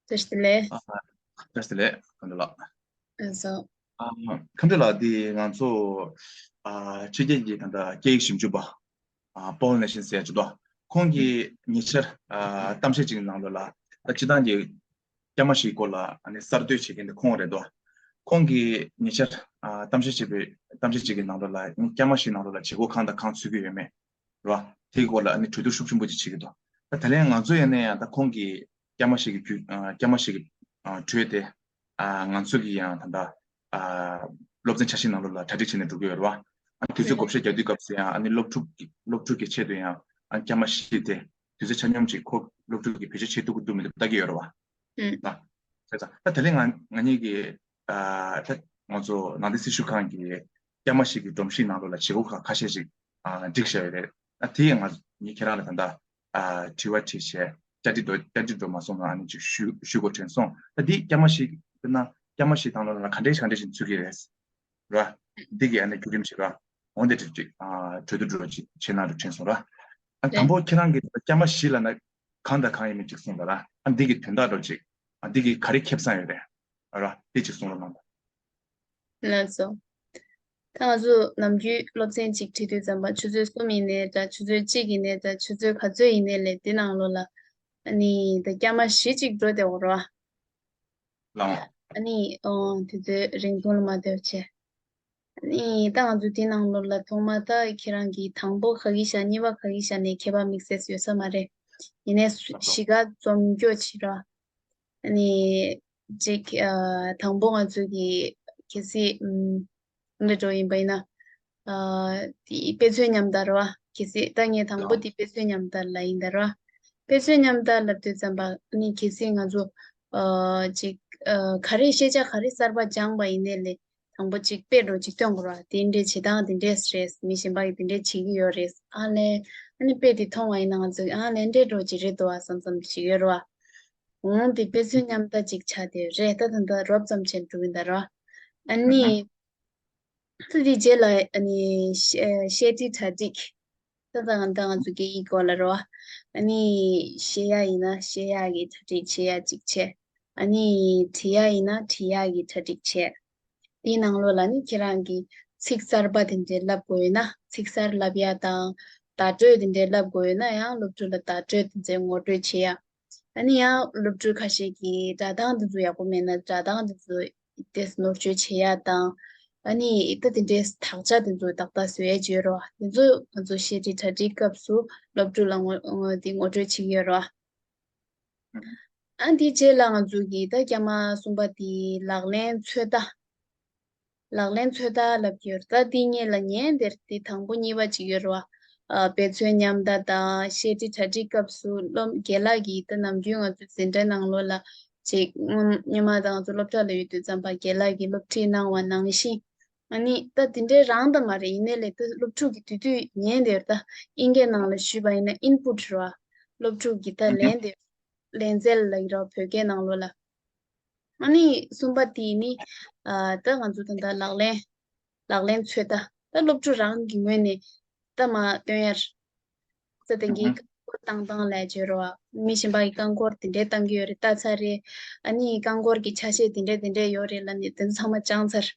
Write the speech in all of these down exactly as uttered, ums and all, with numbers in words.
བཀྲ་ཤིས་བདེ་ལེགས། ཨ། བཀྲ་ཤིས་བདེ་ལེགས། ཁམས་བདེ་ལགས། ཨ་སོ། ཨ། ཁམས་བདེ་ལགས། འདི་ང་ཚོ། ཨ། ཕྱི་རྒྱལ་གྱི་ད་ལྟ་སྐད་ཡིག་ཞིབ་འཇུག་པ། ཨ། པོལ་ནེ་ཤན་ཟེར་ཡ་ཅིག་འདུག་ཁོང་གིས་ཉེ་ཆར། ཨ། གཏམ་བཤད་ཅིག་ནང་ལོགས་ལ། ད་སྤྱིར་བཏང་གི་སྐྱ་མ་བཞིའི་སྐོར་ལ་ཨ་ནི་གསར་གཏོད་བྱེད་མཁན་དེ་ཁོང་རེད་འདུག་ཁོང་གིས་ཉེ་ཆར། ཨ། གཏམ་བཤད་བྱས་པའི་གཏམ་བཤད་ཅིག་གི་ནང་ལོགས་ལ་སྐྱ་མ་བཞིའི་ནང་ལོགས་ལ་བྱེད་སྒོ་གང་དང་གང་འཚོལ་གྱི་ཡོད་མེད། རེད་བ། དེའི་སྐོར་ལ་ཨ་ནི་གྲོས་བསྡུར་ཤུགས་ཆེན་པོ་ཅིག་བྱེད་ཀྱི་འདུག་ད་དེ་རིང་ང་ཚོ་ཡིན་ན་ཡང་ད་ཁོང་གིས་སྐྱ་མ་བཞི་གི་བརྒྱུད། ཨ། སྐྱ་མ་བཞི་གི། ཨ། གྲོས་དེ། ཨ། ང་ཚོ་གིས་ཡང་ད་ལྟ། ཨ། སློབ་ཚན་འཆར་གཞིའི་ནང་ལོགས་ལ་གྲ་སྒྲིག་བྱས་ནས་འགྲོ་གི་ཡོད་རེད་བ། ཨ། དུས་ཚོད་བགོ་བཤའ་རྒྱག་དུས་སྐབས་སུ་ཡང་ཨ་ནི་སློབ་ཕྲུག་གི་སློབ་ཕྲུག་གི་ཆེད་དུ་ཡང་། ཨ། སྐྱ་མ་བཞི་དེ་དུས་ཚོད་ཆ་སྙོམས་ཅིག་ཁོ་སློབ་ཕྲུག་གིས་བེད་སྤྱོད་བྱེད་ཐུབ་ཀྱི་འདུག་མི་འདུག་ལྟ་གི་ཡོད་རེད་བ། ཨ། བྱས་ཙང་ད་དེ་རིང་ང་ང་གཉིས་ཀྱིས། ཨ། ད་ང་ཚོ་ནང་བསྟན་སྲིད་བྱུས་ཁང་གི་སྐྱ་མ་བཞི་གི་སྒྲོམ་གཞིའི་ནང་ལོགས་ལ་བྱེད་སྒོ་ཁག་ཁ་ཤས་ཤིག་ཨ། བསྒྲིགས་བཞག་ཡོད་རེད། ཨ། དེ་ཡང་ང་ངས་ཁྱེད་རང་ལ་ད་ལྟ། ཨ། དྲི་བ་དྲིས་བྱས། བཅར་འདྲི་འགྲོ་བཅར་འདྲི་འགྲོ་མ་སོང་ན་ཨ་ནི་ཅིག་ཞུ་ཞུ་དགོས་དྲན་སོང་། ད་འདི་སྐྱ་མ་བཞི། དཔེར་ན་སྐྱ་མ་བཞི་དང་ལོ་ལ་ག་འདྲས་ག་འདྲས་ཤིག་འཚོལ་གྱི་རེད། ར། འདི་གི་ཨ་ནི་བརྒྱུད་རིམ་ཞིག་ར། འོན་ཏེ་ཅིག་ཅིག་ཨ། གྲོས་བསྡུར་འགྲོ་ཅིག་བྱེད་ན་འགྲོ་དྲན་སོང་ར། ཨ། དང་པོ་ཁྱེད་རང་གིས་སྐྱ་མ་བཞི་ལབ་ན་གང་དང་གང་ཡིན་མིན་ཅིག་གསུངས་དང་ར། ཨ། འདི་གི་དོན་དག་འགྲོ་ཅིག་ཨ། འདི་གི་ག་རེ་ཁེ་བཟང་ཡོད་རེད། ར། འདི་ཅིག་གསུངས་རོགས་གནང་། ལགས་སོ། ད་ང་ཚོ་ནམ་རྒྱུན་སློབ་ཚན་གཅིག་ཁྲིད་དུས་ཙམ་པ་ཆུ་ཚོད་གསུམ་ཡིན་ནའི་འདྲ། ཆུ་ཚོད་གཅིག་ཡིན་ནའི་འདྲ། ཆུ་ཚོད་ག་ཚོད་ཡིན་ནའི་ལས་དེ་ནང་ལོགས་ལ་ཨ་ནི་ད་སྐྱ་མ་བཞི་ཅིག་འགྲོ་བསྡད་ཡོད་རེད་བ། ལགས། ཨ་ནི་ཨོ་དེ་ཚོའི་རིང་ཐུང་ལ་མ་ལྟོས་བྱས། ཨ་ནི་ད་ང་ཚོ་དེ་ནང་ལོགས་ལ་ཐོག་མ་ད་ཁྱེད་རང་གིས་དང་པོ་ག་གི་བཞག་གཉིས་པ་ག་གི་བཞག་ནས་ཁྱད་པར་དམིགས་བསལ་ཡོད་ས་མ་རེད། ཡིན་ནའི་ལགས་སོ། གཞིས་ཀ་འཛོམས་སྐྱོ་ཆེ་ར། ཨ་ནི་ཅིག་ཨ། དང་པོ་ང་ཚོ་གི་གལ་སྲིད་ཨམ། འདི་འདྲ་ཡིན་པ་ཡིན་ན། ཨ། དེ་དཔེ་མཚོན་ཉམས་དར་བ། གལ་སྲིད་ད་ངས་དང་པོ་ལགས། དེ་དཔེ་མཚོན་ཉམས་དར་ལ་ཡིན་དར་བ། དཔེ་མཚོན་ཉམས་དར་ལབ་དུས་ཙམ་པ་ཨ་ནི་གལ་སྲིད་ང་ཚོ་ཨ། ཅིག་ཨ། ག་རེ་ཤེས་བྱ་ག་རེ་གསར་པ་སྦྱངས་པ་ཡིན་ནའི་ལས། དང་པོ་གཅིག་དཔེ་འགྲོ་གཅིག་སྟོན་དགོས་ར། དེ་འདྲའི་བྱེད་སྟངས་དེ་འདྲས་རེད། མི་གཞན་པ་གིས་དེ་འདྲས་བྱེད་ཀྱི་ཡོད་རེད། ཨ་ལས། ཨ་ནི་དཔེ་དེ་མཐོང་བ་ཡིན་ན་ང་ཚོ་ཨ་ལས་འདྲས་འགྲོ་གཅིག་རེད་འདུག་ཨ་བསམ་བསམ་ཞིག་ཡོད་ར། འོང་དེ་དཔེ་མཚོན་ཉམས་ད་ཅིག་ཆགས་བསྡད་རེད། ད་ད་ད་རོབ་ཙམ་བྱས་འགྲོ་གི་འདུག་ར། ཨ་ནི། ད་དེ་རྗེས་ལ་ཨ་ནི་བཤད་བཤད་ཁྲིད་གྲ་སྒྲིག་ད་ད་ང་ད་ང་ཚོ་སྐད་ཡིག་སྐོར་ལ་རོ། ཨ་ནི་བཤད་ཡ་ཡིན་ན་བཤད་ཡ་གི་གྲ་སྒྲིག་བྱེད་ཡ་གཅིག་བྱས། ཨ་ནི་བྲིས་ཡ་ཡིན་ན་བྲིས་ཡ་གི་གྲ་སྒྲིག་བྱས། དེའི་ནང་ལོགས་ལ་ནི་ཁྱེད་རང་གིས་ཚིག་གསར་པ་དེ་འདྲའི་ལབ་དགོས་ཡོད་ན་ཚིག་གསར་ལབ་ཡ་དང་། བརྡ་སྤྲོད་དེ་འདྲའི་ལབ་དགོས་ཡོད་ན་ཡང་སློབ་ཕྲུག་ལ་བརྡ་སྤྲོད་དེ་འདྲའི་ངོ་སྤྲོད་བྱེད་ཡ། ཨ་ནི་ཡང་སློབ་ཕྲུག་ཁ་ཤས་ཀྱིས་སྒྲ་གདངས་དེ་ཚོ་ཡག་པོ་མེད་ན་སྒྲ་གདངས་དེ་ཚོ་དེ་ནོར་བཅོས་བྱེད་ཡ་དང་། ཨ་ནི་ད་དེ་འདྲའི་དག་ཆ་དེ་ཚོ་ཏག་ཏག་བཟོ་ཡ་བྱོས་རོགས། དེ་ཚོ་ང་ཚོ་བཤད་ཁྲིད་གྲ་སྒྲིག་སྐབས་སུ་སློབ་ཕྲུག་ལ་ངོ་ངོ་དེ་ངོ་སྤྲོད་བྱེད་ཀྱི་ཡོད་རོགས། ཨ་དེ་རྗེས་ལ་ང་ཚོ་གིས་ད་སྐྱ་མ་གསུམ་པ་དེ་ལག་ལེན་ཚོད་ལྟ། ལག་ལེན་ཚོད་ལྟ་ལབ་ཀྱི་ཡོད་རེད། ད་དེ་སྔོན་ལ་ཉན་དེར་དེ་དང་པོ་གཉིས་པ་ཅིག་ཡོད་རེད་བ། ཨ་དཔེ་མཚོན་ཉམས་དང་། བཤད་ཁྲིད་གྲ་སྒྲིག་སྐབས་སུ་སློབ་རྒན་ལགས་ཀྱིས་ད་ནམ་རྒྱུན་ང་ཚོའི་འཛིན་གྲྭ་ནང་ལོགས་ལ་ཅིག་སྔོན་སྔོན་མ་ད་ང་ཚོ་སློབ་གྲྭ་ལ་ཡོད་དུས་ཙམ་པ་རྒན་ལགས་ཀྱིས་སློབ་ཁྲིད་གནང་བ་ནང་བཞིན། ཨ་ནི་ད་དེ་འདྲའི་རང་ད་མ་རེད། ཡིན་ནའི་ལས་ད་སློབ་ཕྲུག་གིས་དུས་དུས་ཉན་དེར་ད་ཨིན་སྐད་ནང་ལ་ཞུས་པ་ཡིན་ན་ཨིན་པུཊ་རེད་བ། སློབ་ཕྲུག་གིས་ད་ལན་དེ་ལན་རྩལ་ལ་ཡི་ར་བོད་སྐད་ནང་ལོགས་ལ། ཨ་ནི་གསུམ་པ་དེ་ནི། ཨ་ད་ང་ཚོ་ད་ལྟ་ལག་ལེན། ལག་ལེན་ཚོད་ལྟ། ད་སློབ་ཕྲུག་རང་གི་ངོས་ནས་ད་མ་སྟོན་ཡར། ད་དེང་གི་རྐང་འཁོར་བཏང་སྟངས་ལས་བརྗོད་རོགས། མི་གཞན་པ་གི་རྐང་འཁོར་དེ་འདྲས་བཏང་གི་ཡོད་རེད། ལྟ་ཚར་རེད། ཨ་ནི་རྐང་འཁོར་གྱི་ཆ་ཤས་དེ་འདྲས་དེ་འདྲས་ཡོད་རེད་ལབ་ནས་དེ་ཚོ་ཚང་མ་སྦྱངས་ཚར།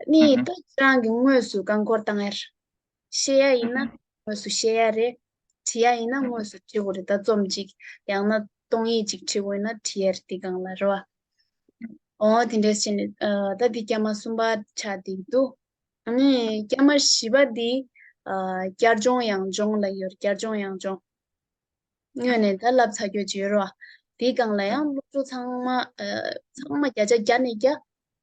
ཨ་ནི་ད་ཁྱེད་རང་གི་དངོས་སུ་རྐང་འཁོར་བཏང་ཡར། བཤད་ཡ་ཡིན་ན་དངོས་སུ་བཤད་ཡ་རེད། བྲིས་ཡ་ཡིན་ན་དངོས་སུ་བྲིས་དགོས་རེད། ད་རྩོམ་ཅིག་ཡང་ན་གཏོང་ཡིག་ཅིག་བྲིས་དགོས་ཡིན་ན་བྲིས་ཡ་རེད་དེ་སྒང་ལ་རེད་བ། འོ་དེ་འདྲས་བྱས་ནས་ཨ་ད་འདི་སྐྱ་མ་གསུམ་པ་ཆགས་བསྡད་འདུག་ཨ་ནི་སྐྱ་མ་བཞི་པ་འདི་ཨ་བསྐྱར་སྦྱོང་ཡང་སྦྱོང་ལ་ཡོད། བསྐྱར་སྦྱོང་ཡང་སྦྱོང་། སྔོན་ནས་ད་བསླབ་ཚར་རྒྱུ་བྱོས་རོགས། དེའི་སྒང་ལ་ཡང་སློབ་ཕྲུག་ཚང་མ་ཨ་ཚང་མ་བརྒྱ་ཆ་བརྒྱ་ནས་བརྒྱ་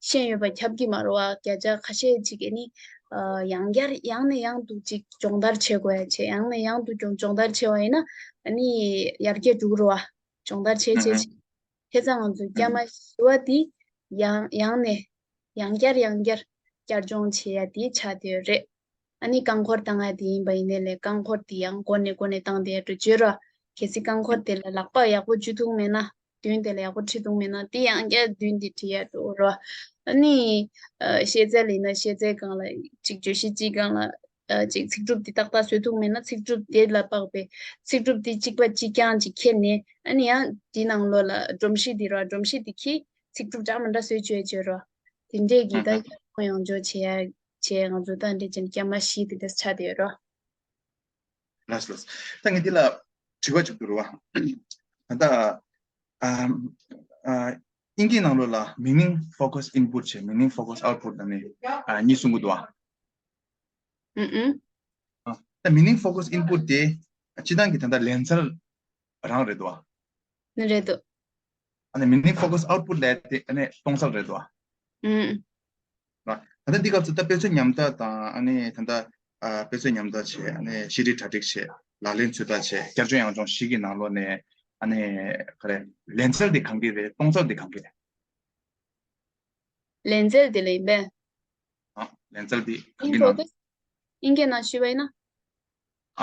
ཤེས་ཡོད་པ་ཁྱབ་ཀྱི་མ་རེད་བ། བརྒྱ་ཆ་ཁ་ཤས་ཅིག་གིས་ནི་ཨ་ཡང་བསྐྱར་ཡང་ནས་ཡང་དུ་ཅིག་སྦྱོང་བརྡར་བྱེད་དགོས་ཡ་བྱས། ཡང་ནས་ཡང་དུ་སྦྱོང་སྦྱོང་བརྡར་བྱས་པ་ཡིན་ན་ཨ་ནི་ཡར་རྒྱས་འགྲོ་གི་རེད་བ། སྦྱོང་བརྡར་བྱས་བྱས་བྱས། བྱས་ཙང་ང་ཚོའི་སྐྱ་མ་བཞི་པ་འདི་ཡང་ཡང་ནས་ཡང་བསྐྱར་ཡང་བསྐྱར་བསྐྱར་སྦྱོང་བྱེད་ཡ་དེ་ཆགས་བསྡད་ཡོད་རེད། ཨ་ནི་རྐང་འཁོར་བཏང་ཡ་དེ་ཡིན་པ་ཡིན་ནའི་ལས་རྐང་འཁོར་དེ་ཡང་འགོ་ནས་འགོ་ནས་བཏང་བསྡད་ཡ་འགྲོ་བརྗོད་རོགས། གལ་སྲིད་རྐང་འཁོར་དེ་ལ་ལག་པ་ཡག་པོ་འཇུ་ཐུབ་མེད་ན། མདུན་དེ་ལ་ཡག་པོ་ཁྲིད་ཐུབ་མེད་ན་དེ་ཡང་བསྐྱར་མདུན་དེ་ཁྲིད་ཡ་འགྲོ་རོགས། ཨ་ནི་ཨ་ཤེས་ཚད་ལ་ཡིན་ན་ཤེས་ཚད་སྒང་ལ་གཅིག་བརྗོད་གཞི་གཅིག་སྒང་ལ་ ཨ་ཅིག་ཚིག་གྲུབ་དེ་ཏག་ཏག་བཟོ་ཐུབ་མེད་ན། ཚིག་གྲུབ་དེ་ལ་དཔག་པའི་ཚིག་གྲུབ་དེ་གཅིག་པ་གཅིག་རྐྱང་ཅིག་ཁྱེར་ནས། ཨ་ནི་ཡང་དེའི་ནང་ལོགས་ལ་སྒྲོམ་གཞི་དེ་ར། སྒྲོམ་གཞི་དེ་གིས་ཚིག་གྲུབ་འདྲ་མི་འདྲ་བཟོས་བཅོས་བཅོས་ར། དེ་འདྲས་ཀྱི་ད་ཡང་ཡང་འཇོག་བྱེད་ཡ་བྱས། ང་ཚོ་ད་འདྲས་ཅན་སྐྱ་མ་བཞི་དེ་འདྲས་ཆགས་བསྡད་ཡོད་ར། ལགས་ལགས། ད་ངས་འདི་ལ་དྲི་བ་ཅིག་འདུག་ར་བ། ད་ལྟ་ཨ་ཨ་དབྱིན་སྐད་ནང་ལོགས་ལ་meaning focus input བྱས། meaning focus output ལབ་ནས་ཨ་གཉིས་གསུང་གི་འདུག་བ། ཨུ་ཨུ། ཨ་ད་meaning focus input དེ་སྤྱིར་བཏང་གི་ད་ལྟ་ལེན་ཚུལ་རང་རེད་འདུག་བ། ནི་རེད་འདུག་ཨ་ནི་meaning focus output ལབ་དེ་ཨ་ནི་གཏོང་ཚུལ་རེད་འདུག་བ། ཨུ། ད་ལྟ་འདི་སྐབས་སུ་ད་དཔེ་མཚོན་ཉམས་ལྟ་དང་། ཨ་ནི་ད་ལྟ་ཨ་དཔེ་མཚོན་ཉམས་ལྟ་བྱས། ཨ་ནི་བཤད་ཁྲིད་གྲ་སྒྲིག་བྱས། ལག་ལེན་ཚོད་ལྟ་བྱས། བསྐྱར་སྦྱོང་ཡང་སྦྱོང་བཞི་གི་ནང་ལོགས་ནས་ཨ་ནི་ག་རེ་ལེན་ཚུལ་དེ་གང་གི་རེད། གཏོང་ཚུལ་དེ་གང་གི་རེད། ལེན་ཚུལ་དེ་ལ་ཡིན་པས། ཨ་ལེན་ཚུལ་དེ་གང་གི་ནང་། དབྱིན་སྐད་ནང་ཞུས་པ་ཡིན་ན།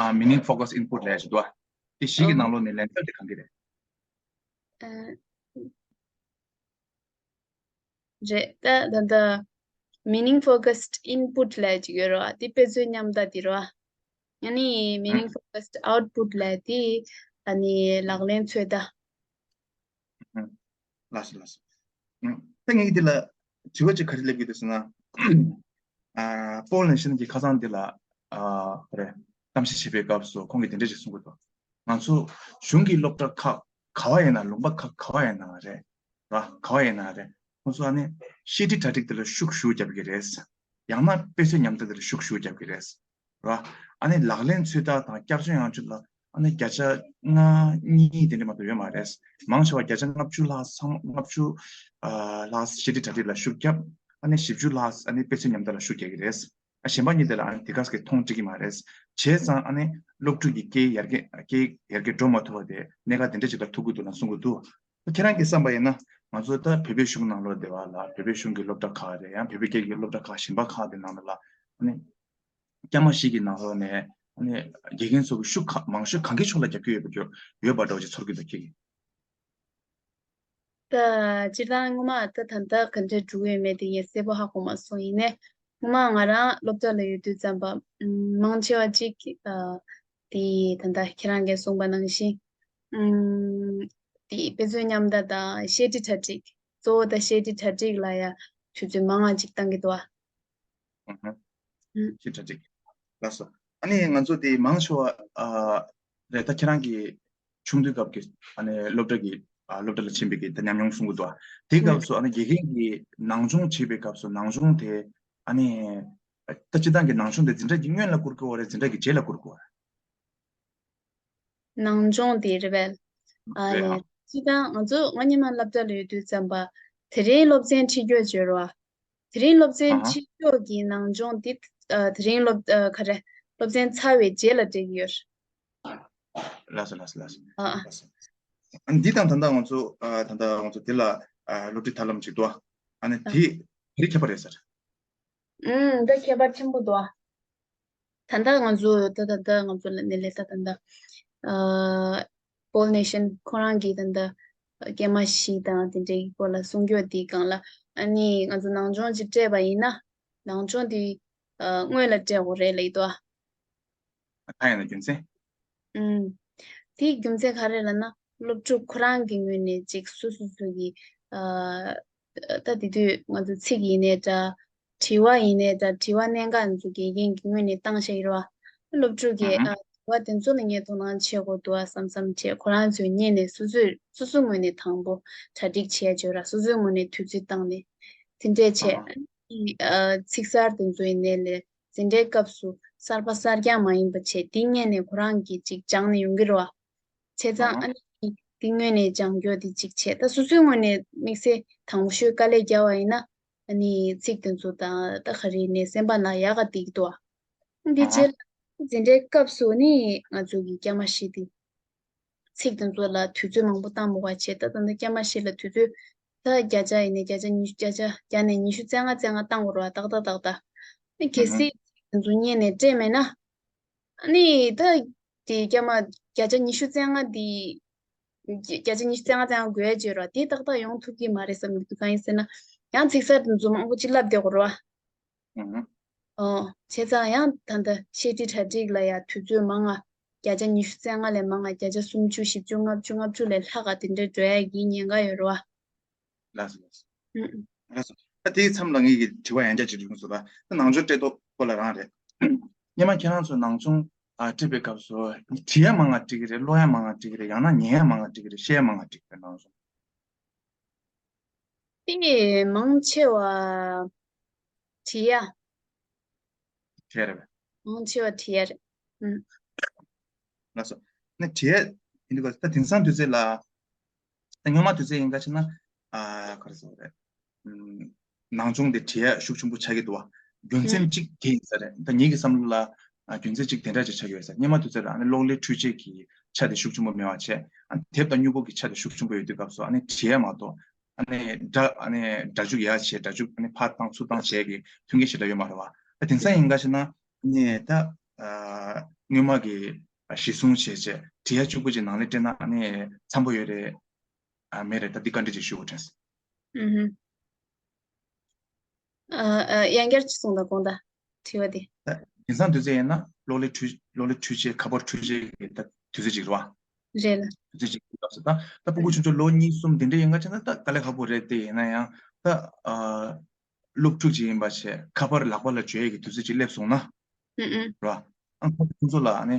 ཨ་meaning focus input ལབ་ཞིག་འདུག་ཨ། དེ་བཞི་གི་ནང་ལོགས་ནས་ལེན་ཚུལ་དེ་གང་གི་རེད། ཨ། རེད། ད་ད་ད་meaning focused input ལབ་ཅིག་ཡོད་རེད་བ། དེ་དཔེ་མཚོན་ཉམས་ལྟ་དེ་རེད་བ། ཨ་ནི་meaning focused output ལབ་དེ་ཨ་ནི་ལག་ལེན་ཚོད་ལྟ། ལགས་སོ་ལགས་སོ། ད་ངས་འདི་ལ་དྲི་བ་ཅིག་ག་རེ་སླེབས་ཀྱི་འདུག་ཟེར་ན། ཨ་Paul National གྱིས་ཁ་སང་འདི་ལ་ཨ་ག་རེ་གཏམ་བཤད་བྱེད་པའི་སྐབས་སུ་ཁོང་གིས་དེ་འདྲ་ཞིག་གསུང་གི་འདུག་ང་ཚོ་གཞུང་གི་སློབ་གྲྭ་ཁག་ག་བ་ཡིན་ན། ལུང་པ་ཁག་ག་བ་ཡིན་ན་རེད། ར་ག་བ་ཡིན་ན་རེད། ཁོང་ཚོ་ཨ་ནི་བཤད་ཁྲིད་གྲ་སྒྲིག་དེ་ལ་ཤུགས་ཞུགས་རྒྱབ་ཀྱི་རེད། ཡང་ན་དཔེ་མཚོན་ཉམས་ལྟ་དེ་ལ་ཤུགས་ཞུགས་རྒྱབ་ཀྱི་རེད། ར། ཨ་ནི་ལག་ལེན་ཚོད་ལྟ་དང་བསྐྱར་སྦྱོང་ཡང་སྦྱོང་ལ་ཨ་ནི་བརྒྱ་ཆ་ལྔ་གཉིས་དེ་འདྲ་མ་གཏོགས་ཡོད་མ་རེད། མང་ཆེ་བ་བརྒྱ་ཆ་ལྔ་བཅུ་ལྷག་ཚང་མ། ལྔ་བཅུ་ཨ་ལྷག་བཤད་ཁྲིད་གྲ་སྒྲིག་ལ་ཤུགས་བརྒྱབ། ཨ་ནི་བཞི་བཅུ་ལྷག་ཨ་ནི་དཔེ་མཚོན་ཉམས་ལྟ་ལ་ཤུགས་རྒྱག་གི་རེད། ཨ་གཞན་པ་གཉིས་དེ་ལ་ཨ་ནི་དེ་ག་ཟེ་མཐོང་འགྲིག་གི་མ་རེད། བྱས་ཙང་ཨ་ནི་སློབ་ཕྲུག་གི་སྐད་ཡར་རྒྱས་སྐད་ཡར་རྒྱས་འགྲོ་མ་ཐུབ་པ་དེ་གནད་འགག་དེ་འདྲ་ཅིག་ལ་ཐུག་གི་འདུག་ལ་གསུང་གི་འདུག་ཁྱེད་རང་གིས་བསམ་པ་ཡིན་ན། ང་ཚོ་ད་བོད་པའི་གཞུང་ནང་ལོགས་བསྡད་པ་ལ། བོད་པའི་གཞུང་གི་སློབ་གྲྭ་ཁག་རེད། ཡང་བོད་པའི་སྐད་ཀྱི་སློབ་གྲྭ་ཁག་གཞན་པ་ཁག་དེ་ནང་ལ་ཨ་ནི་སྐྱ་མ་བཞི་གི་ནང་ལོགས་ནས་ཨ་ནི་དགེ་རྒན་ཚོ་གི་ཤུགས་ག་མང་ཤོས་གང་གི་ཕྱོགས་ལ་རྒྱབ་ཀྱི་ཡོད་པ། ཡོད་པ་འདྲ་བོ་ཅིག་ཚོར་གྱི་འདུག་ཁྱེད་ཀྱིས། ད་སྤྱིར་བཏང་སྔོན་མ་ད་ད་ལྟ་ག་འདྲས་འགྲོ་གི་ཡོད་མེད་དེ་ངས་གསལ་པོ་ཧ་གོ་མ་སོང་། ཡིན་ནའི་སྔོན་མ་ང་རང་སློབ་གྲྭ་ལ་ཡོད་དུས་ཙམ་པ། ཨམ། མང་ཆེ་བ་ཅིག་ཨ་དེ་ད་ལྟ་ཁྱེད་རང་གིས་གསུངས་པ་ནང་བཞིན། ཨམ། དེ་དཔེ་མཚོན་ཉམས་ལྟ་དང་བཤད་ཁྲིད་གྲ་སྒྲིག་གཙོ་བོ་ད་བཤད་ཁྲིད་གྲ་སྒྲིག་ལ་ཡ་དུས་ཚོད་མང་བ་ཅིག་བཏང་གི་འདུག་ཨ། ཨུ་ཧུ། ཨུ། ཤེས་བྱ་ཅིག་ལགས་སོ། ཨ་ནི་ང་ཚོ་དེ་མང་ཆེ་བ་ཨ་རེད། ད་ཁྱེད་རང་གི་ཆུང་དུས་སྐབས་ཀྱི་ཨ་ནི་སློབ་གྲྭ་གི་ཨ་སློབ་གྲྭ་ལ་ཕྱིན་པའི་གི་ད་ཉམས་མྱོང་གསུང་གི་འདུག་ཨ། དེའི་སྐབས་སུ་ཨ་ནི་དགེ་རྒན་གྱིས་ནང་སྦྱོང་བྱེད་པའི་སྐབས་སུ་ནང་སྦྱོང་དེ་ཨ་ནི་ད་སྤྱིར་བཏང་གི་ནང་སྦྱོང་དེ་འཛིན་གྲྭ་གི་སྔོན་ལ་བསྐུར་དགོས་པ་རེད། འཛིན་གྲྭ་གི་རྗེས་ལ་བསྐུར་དགོས་པ་རེད། ནང་སྦྱོང་དེ་རེད་པས། ཨ་རེད། ལེ། ཨ། སྤྱིར་བཏང་ང་ཚོ་སྔོན་མ་སློབ་གྲྭ་ལ་ཡོད་དུས་ཙམ་པ་དེ་རིང་སློབ་ཚན་ཁྲིད་སྐྱོར་བྱེད་རོགས། དེ་རིང་སློབ་ཚན་ཨ་ཧ། ཁྲིད་སྐྱོར་གྱི་ནང་སྦྱོང་འདི་ཨ་དེ་རིང་སློབ་ཨ་ག་རེ་སློབ་ཚན་ཚར་བའི་རྗེས་ལ་སྤྲད་ཀྱི་ཡོད། ལགས་སོ་ལགས་སོ་ལགས་སོ། ཨ་ཨ། ལགས་སོ། ཨ་འདི་དང་ད་ལྟ་ང་ཚོ་ཨ་ད་ལྟ་ང་ཚོ་འདི་ལ་ཨ་སློབ་ཁྲིད་ཐབས་ལམ་ཅིག་འདུག་ཨ། ཨ་ནི་ཨ། དེ་དེ་རིང་ཁྱད་པར་རེད་ཟེར། ཨུམ། འདི་ཁྱད་པར་ཆེན་པོ་འདུག་ཨ། ད་ལྟ་ང་ཚོ་ད་ད་ལྟ་ང་ཚོ་ལ་ནི་ལས་ད་ད་ལྟ་ཨ་Paul Nation ཁོ་རང་གིས་ད་ལྟ་སྐྱེས་མ་བཞི་དང་དེ་འདྲའི་སྐོར་ལ་གསུང་རྒྱུ་དེའི་སྒང་ལ་ཨ་ནི་ང་ཚོ་ནང་སྦྱོང་ཅིག་སྤྲད་པ་ཡིན་ན་ནང་སྦྱོང་དེ་ཨ་སྔོན་ལ་སྤྲད་དགོས་རེད་ལབ་ཀྱི་འདུག་ཨ། ད་ཡིན་ན་རྒྱུ་མཚན། ཨུམ། དེའི་རྒྱུ་མཚན་ག་རེ་ལབ་ན་སློབ་ཕྲུག་ཁོ་རང་གི་ངོས་ནས་ཅིག་སོ་སོ་སོ་གི་ཨ་ད་དེ་དུས་ང་ཚོ་ཚིག་ཡིན་ནའི་འདྲ། དྲི་བ་ཡིན་ནའི་འདྲ། དྲི་བ་གནད་འགག་ཚོ་དགེ་རྒན་གྱི་ངོས་ནས་བཏང་བཞག་ཡོད་རེད་བ། སློབ་ཕྲུག་གིས་ཨ་ཨ་དྲི་བ་དེ་ཚོ་ལ་ངས་དོ་སྣང་བྱེད་དགོས་འདུག་ཨ་བསམ་བསམ་བྱས་ཁོ་རང་ཚོའི་སྔོན་ནས་སོ་སོས་སོ་སོའི་ངོས་ནས་དང་པོ་གྲ་སྒྲིག་བྱས་བྱས་ར། སོ་སོའི་ངོས་ནས་དུས་ཚོད་བཏང་ནས་དེ་འདྲས་བྱས། ཨ་ཨ་ཨ་ཚིག་གསར་དེ་ཚོ་ཡིན་ནའི་ལས་འཛིན་གྲྭའི་སྐབས་སུ་གསར་པ་གསར་རྐྱང་མ་ཡིན་པ་བྱས་དེ་སྔོན་ནས་ཁོ་རང་གིས་ཅིག་སྦྱངས་ནས་ཡོང་གི་རེད་བ། བྱས་ཙང་ཨ་ཨ་ནི་འདི་སྔོན་ནས་སྦྱང་རྒྱུ་འདི་གཅིག་བྱས། ད་སོ་སོའི་ངོས་ནས་དམིགས་བསལ་དང་པོ་ཤོས་དཀའ་ལས་རྒྱག་པ་ཡིན་ན་ཨ་ནི་ཚིག་དེ་ཚོ་དང་ད་ག་རེ་ནས་སེམས་པ་ནང་ཡག་ག་འདུག་གི་འདུག་ཨ། འདི་ཨ་ཨ་རྗེས་ལ་འཛིན་གྲྭའི་སྐབས་སུ་ནི་ང་ཚོ་གི་སྐྱེས་མ་བཞི་འདི་ཚིག་དེ་ཚོ་ལ་དུས་ཚོད་མང་པོ་བཏང་མི་དགོས་པ་བྱས། ད་ད་ལྟ་སྐྱེས་མ་བཞི་ལ་དུས་ཚོད་ད་བརྒྱ་ཆ་ཡིན་ནའི་བརྒྱ་ཆ་ཉི་ཤུ་བརྒྱ་ཆ་བརྒྱ་ནས་ཉི་ཤུ་རྩ་ལྔ་རྩ་ལྔ་བཏང་དགོས་རེད་བ། ཏག་ཏག་ཏག་ཏག་ཨ་ནི་གལ་སྲིད་ཚིག་དེ་ཚོ་སྔོན་ནས་སྤྲད་མེད་ན། ཨ་ནི་ད་དེ་སྐྱེས་མ་བརྒྱ་ཆ་ཉི་ཤུ་རྩ་ལྔ་དེ་བརྒྱ་ཆ་ཉི་ཤུ་རྩ་ལྔ་རྩ་ལྔ་དགོས་ཡ་ཅིག་ཡོད་རེད་བ། དེ་ཏག་ཏག་ཡོང་ཐུབ་ཀྱི་མ་རེད་བསམ་གྱི་འདུག་གང་ཡིན་ཟེར་ན་ཡང་ཚིག་གསར་དེ་ཚོ་མང་པོ་ཅིག་བསླབ་བསྡད་དགོས་རེད་བ། ཨུ་ཧུ། ཨོ། བྱས་ཙང་ཡང་ད་ལྟ་བཤད་ཁྲིད་གྲ་སྒྲིག་ལ་ཡང་དུས་ཚོད་མང་ང་། བརྒྱ་ཆ་ཉི་ཤུ་རྩ་ལྔ་ལས་མང་ང་། བརྒྱ་ཆ་སུམ་ཅུ། བཞི་བཅུ། ལྔ་བཅུ། ལྔ་བཅུ་ལས་ལྷག་ག་དེ་འདྲ་འགྲོ་ཡ་གི་ཉེན་ཁ་ཡོད་རེད་བ། ལགས་སོ། ལགས་སོ། ཨུ་ཨུ། ལགས་སོ། ད་དེའི་མཚམས་ལ་ངེད་ཀྱིས་དྲི་བ་ཡང་བསྐྱར་ཅིག་འདྲི་ཡོང་སོང་། ད་ད་ནང་སྦྱོང་སྤྲད་ཐོག་སྐོར་ལ་རང་རེད། སྔོན་མ་ཁྱེད་རང་ཚོ་ནང་སྦྱོང་ཨ་སྤྲད་པའི་སྐབས་སུ་བྲིས་ཡ་མང་ང་བྲིས་ཀྱི་རེད། ཀློག་ཡ་མང་ང་བྲིས་ཀྱི་རེད། ཡང་ན་ཉན་ཡ་མང་ང་བྲིས་ཀྱི་རེད། བཤད་ཡ་མང་ང་བྲིས་ཀྱི་རེད། ནང་སྦྱོང་། དེ་མང་ཆེ་བ་བྲིས་ཡ། བྲིས་ཡ་རེད་པས། མང་ཆེ་བ་བྲིས་ཡ་རེད། ཨུམ། ལགས་སོ། ནི་བྲིས་ཡ་ཡིན་དུས་ད་དེང་སང་དུས་ཚོད་ལ། ད་སྔོན་མ་དུས་ཚོད་ཡིན་ག་ཕྱིན་ན། ཨ་ག་རེ་ཟེར་དགོས་རེད། ཨུམ། ནང་སྦྱོང་དེ་བྲིས་ཡ་ཤུགས་ཆེན་པོ་ཆགས་ཀྱི་འདུག་བ། རྒྱུ་མཚན་ཨུམ། གཅིག་དེ་ཡིན་ས་རེད། ད་ངེད་ཀྱི་བསམ་བློ་ལ། ཨ་རྒྱུ་མཚན་གཅིག་དེ་འདྲ་ཅིག་ཆགས་ཡོད་ས་རེད། སྔོན་མ་དུས་ཚོད་ལ་ཨ་ནི་གློག་ཀླད་འཕྲུལ་ཆས་ཀྱི་ཆ་དེ་ཤུགས་ཆེན་པོ་མེད་པ་བྱས། ཨ་དེབ་དང་སྨྱུ་གུ་གི་ཆ་དེ་ཤུགས་ཆེན་པོ་ཡོད་དུས་སྐབས་སུ་ཨ་ནི་བྲིས་ཡ་མ་གཏོགས། ཨ་ནི་སྒྲ་ཨ་ནི་སྒྲ་འཇུག་ཡར་བྱས། སྒྲ་འཇུག་ཨ་ནི་ཕར་བཏང་ཚུར་བཏང་བྱས་ཀྱི་མཐུན་རྐྱེན་ཞེ་དྲག་ཡོད་མ་རེད་བ། ད་དེང་སང་ཡིན་ག་ཕྱིན་ན་ཨ་ནི་ད་ཨ་སྔོན་མ་གི་གཞི་བཟུང་བྱས་བྱས་བྲིས་ཡ་གཅིག་པུ་ཅིག་ནང་ལ་སྤྲད་ན་ཨ་ནི་འཚམ་པོ་ཡོད་རེད། ཨ་མེད་རེད། ད་འདི་བཀའ་འདྲི་ཅིག་ཞུ་དགོས་དྲན་སོང་། ཨུ་ཧུམ། ཨ་ཨ་ཡང་བསྐྱར་ཅིག་གསུངས་དང་། དགོངས་དག་དྲི་བ་དེ། ད་དེང་སང་དུས་ཚོད་ཡིན་ན་གློག་ཀླད་འཕྲུལ་གློག་ཀླད་འཕྲུལ་ཆས། ཁ་པར་འཕྲུལ་ཆས་ཀྱི་ད་དུས་ཚོད་ཅིག་རེད་བ། རེད་ལ། དུས་ཚོད་ཅིག་གི་སྐབས་སུ་ད་ད་སྤུ་གུ་ཆུང་ཆུང་ལོ་གཉིས་གསུམ་དེ་འདྲ་ཡིན་ག་ཕྱིན་ན་ད་དཀའ་ལས་ཁག་པོ་རེད། དེ་ཡིན་ན་ཡང་ད་ཨ་སློབ་ཕྲུག་ཅིག་ཡིན་པ་བྱས་ཁ་པར་ལག་པ་ལ་འཇུ་ཡས་ཀྱི་དུས་ཚོད་ཅིག་སླེབས་སོང་ན། ཨུ་ཨུ། རེད་བ། ཨང་ཁོ་ཚོ་ལ་ཨ་ནི་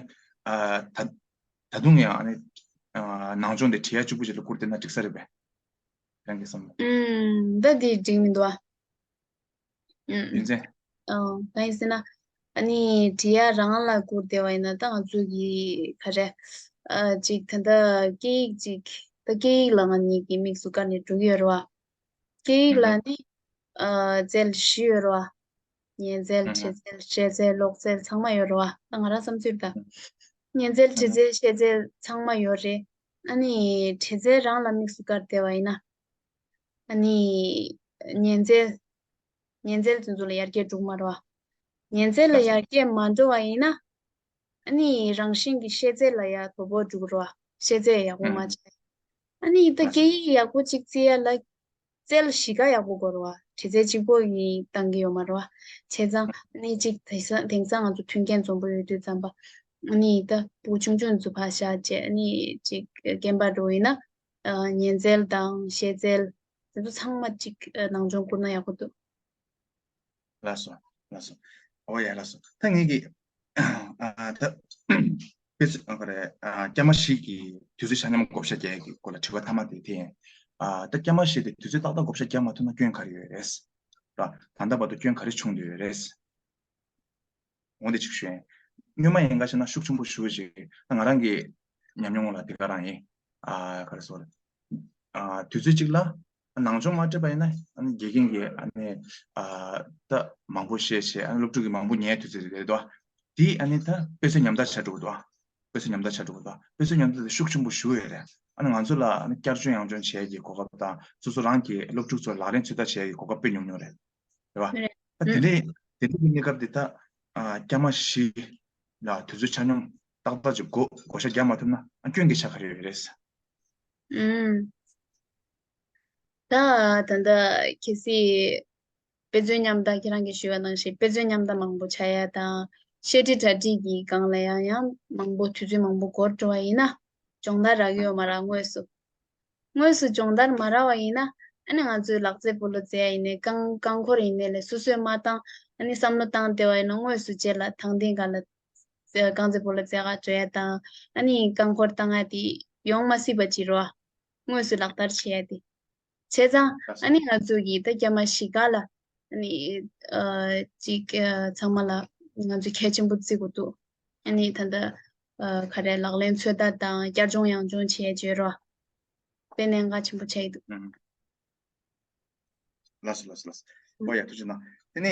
ཨ་ད་ད་དུང་ཡང་ཨ་ནི་ཨ་ནང་སྦྱོང་དེ་བྲིས་ཡ་གཅིག་པུ་ཅིག་ལ་བསྐུར་བསྡད་ན་འགྲིག་ས་རེད་པས། རང་གི་བསམ་བློ། ཨུམ། ད་དེ་འགྲིག་མི་འདུག་ཨ། ཨུམ། རྒྱུ་མཚན། ཨོ། གང་ཡིན་ཟེར་ན། ཨ་ནི་བྲིས་ཡ་རང་ལ་བསྐུར་བསྡད་པ་ཡིན་ན་ད་ང་ཚོ་གི་ག་རེ། ཨ་ཅིག་ད་ལྟ་སྐད་ཡིག་ཅིག་ད་སྐད་ཡིག་ལ་ང་གཉིས་ཀྱིས་དམིགས་སུ་བཀར་ནས་འགྲོ་གི་ཡོད་རེད་བ། སྐད་ཡིག་ལ་ཨུམ་ནི། ཨ་རྩལ་བཞི་ཡོད་རེད་བ། ཉན་རྩལ། ཨུམ། འབྲི་རྩལ། བཤད་རྩལ། ཀློག་རྩལ་ཚང་མ་ཡོད་རེད་བ། ད་ང་རང་བསམ་ཚུལ་ད། ཉན་རྩལ། འབྲི་ཨུམ། རྩལ། བཤད་རྩལ་ཚང་མ་ཡོད་རེད། ཨ་ནི་འབྲི་རྩལ་རང་ལ་དམིགས་སུ་བཀར་བསྡད་པ་ཡིན་ན། ཨ་ནི་ཉན་རྩལ། ཉན་རྩལ་དེ་ཚོ་ལ་ཡར་རྒྱས་འགྲོ་གི་མ་རེད་བ། ཉན་རྩལ་ལ་ཡར་རྒྱས་མ་འགྲོ་བ་ཡིན་ན། ཨ་ནི་རང་བཞིན་གྱི་ཤེས་ཚད་ལ་ཡར་དོ་ཕོག་འགྲོ་གི་རེད་བ། ཤེས་ཚད་ཡག་པོ་མ་ཨུམ། བྱས། ཨ་ནི་ད་སྐད་ཡིག་ཡག་པོ་ཅིག་རྩེ་ཡ་ལ་རྩལ་བཞི་ཀ་ཡག་པོ་དགོས་རེད་བ། འབྲི་རྩལ་གཅིག་པོ་ཡིས་འདང་གི་ཡོད་མ་རེད་བ། བྱས་ཙང་ཨ་ནི་ཅིག་དེང་སང་དེང་སང་ང་ཚོ་མཐུན་རྐྱེན་འཛོམས་པོ་ཡོད་དུས་ཙམ་པ། ཨ་ནི་ད་སྤུ་གུ་ཆུང་ཆུང་ཚོ་ཕར་བཞག་བྱས། ཨ་ནི་ཅིག་རྒན་པ་འདྲ་བོ་ཡིན་ན། ཨ་ཉན་རྩལ་དང་ཤེས་རྩལ་དེ་ཚོ་ཚང་མ་ཅིག་ཨ་ནང་སྦྱོང་བསྐུར་ན་ཡག་པོ་འདུག་ལགས་སོ། ལགས་སོ། ཨོ་ཡ། ལགས་སོ། ད་ངེད་ཀྱིས་ཨ་ད་དཔེ་མཛོད་ཨ་ག་རེ། ཨ་སྐྱ་མ་བཞི་གི་དུས་ཚོད་ཆ་མཉམ་བགོ་བཤའ་རྒྱག་ཡས་ཀྱི་སྐོར་ལ་དྲི་བ་མཐའ་མ་དེ་དེ་ཡིན། ཨ་ད་སྐྱ་མ་བཞི་དེ་དུས་ཚོད་ཏག་ཏག་བགོ་བཤའ་རྒྱག་མ་ཐུབ་ན་སྐྱོན་ག་རེ་ཡོད་རེད། ར། ད་ལྟ་བར་དུ་སྐྱོན་ག་རེ་བྱུང་བསྡད་ཡོད་རེད། འོ་འདི་གཅིག་ཞུ་ཡིན། སྔོན་མ་ཡིན་ག་ཕྱིན་ན་ཤུགས་ཆེན་པོ་ཞེ་པོ་ཅིག་ད་ང་རང་གི་ཉམས་མྱོང་ལ་འདི་ག་རང་ཡིན། ཨ་ག་རེ་ཟེར། ཨ་དུས་ཚོད་གཅིག་ལ་ནང་སྦྱོང་མ་སྤྲད་པ་ཡིན་ན་ཨ་ནི་དགེ་རྒན་གྱིས་ཨ་ནི་ཨ་ད་མང་པོ་བཤད་བཤད། ཨ་ནི་སློབ་ཕྲུག་གིས་མང་པོ་ཉན་དུས་ཚོད་རེད་དོ། དེ་ཨ་ནི་ད་དཔེ་མཚོན་ཉམས་ཐག་ཆགས་འགྲོ་གི་འདུག་དཔེ་མཚོན་ཉམས་ཐག་ཆགས་འགྲོ་གི་འདུག་དཔེ་མཚོན་ཉམས་ཐག་དེ་ཤུགས་ཆེན་པོ་ཞེ་པོ་ཡོད་རེད། ཨ་ནི་ང་ཚོ་ལ་ཨ་ནི་བསྐྱར་སྦྱོང་ཡང་སྦྱོང་བྱེད་ཡས་ཀྱི་གོ་སྐབས་དང་སོ་སོ་རང་གི་སློབ་ཕྲུག་ཚོ་ལག་ལེན་ཚོད་ལྟ་བྱེད་ཡས་ཀྱི་གོ་སྐབས་དཔེ་ཉུང་ཉུང་རེད། རེད་བ། རེད། ད་དེ་འདྲའི་དེ་འདྲའི་གི་གནས་སྐབས་དེ་ད་ཨ་སྐྱ་མ་བཞི་ལ་དུས་ཚོད་ཆ་སྙོམས་ཏག་ཏག་ཅིག་བགོ་བགོ་བཤའ་རྒྱག་མ་ཐུབ་ན་ཨ་སྐྱོན་གྱི་ཆ་ག་རེ་ཡོད་རེད། ཨུམ། ད་ད་ལྟ་གལ་སྲིད་དཔེ་མཚོན་ཉམས་ཐག་ཁྱེད་རང་གིས་ཞུས་པ་ནང་བཞིན་དཔེ་མཚོན་ཉམས་ཐག་མང་པོ་ཆགས་ཡ་དང་བཤད་ཁྲིད་གྲ་སྒྲིག་གི་སྒང་ལ་ཡང་ཡང་མང་པོ་དུས་ཚོད་མང་པོ་འགོར་འགྲོ་བ་ཡིན་ན་སྦྱོང་བརྡར་རག་གི་ཡོད་མ་རེད། དངོས་སུ། དངོས་སུ་སྦྱོང་བརྡར་མ་རག་པ་ཡིན་ན་ཨ་ནི་ང་ཚོས་ལག་རྩེད་སྤོ་ལོ་རྩེ་ཡ་ཡིན་ནའི་རྐང་རྐང་འཁོར་ཡིན་ནའི་ལས་སོ་སོས་མ་བཏང་། ཨ་ནི་བསམ་བློ་བཏང་བསྡད་པ་ཡིན་ན་དངོས་སུ་རྗེས་ལ་ཐང་སྟེང་སྒང་ལ་རྐང་རྩེད་སྤོ་ལོ་རྩེ་ག་འགྲོ་ཡ་དང་ཨ་ནི་རྐང་འཁོར་བཏང་ཡ་དེ་ཡོང་མ་སྲིད་པ་ཅིག་རེད་བ། དངོས་སུ་ལག་བསྟར་བྱེད་ཡ་དེ། བྱས་ཙང་ཨ་ནི་ང་ཚོ་གི་ད་སྐྱ་མ་བཞི་ཀ་ལ་ཨ་ནི་ཨ་ཅིག་ཨ་ཚང་མ་ལ་ང་ཚོ་གལ་ཆེན་པོ་བརྩི་དགོས་འདུག་ཨ་ནི་ད་ལྟ་ཨ་ག་རེ་ལག་ལེན་ཚོད་ལྟ་དང་བསྐྱར་སྦྱོང་ཡང་སྦྱོང་བྱེད་ཡ་བྱེད་རོགས། དཔེ་གནད་འགག་ཆེན་པོ་ཆགས་ཀྱི་འདུག་ཨུམ། ལགས་སོ། ལགས་སོ། ལགས་སོ། ཨོ་ཡ། ཐུགས་རྗེ་གནང་། དེ་ནས་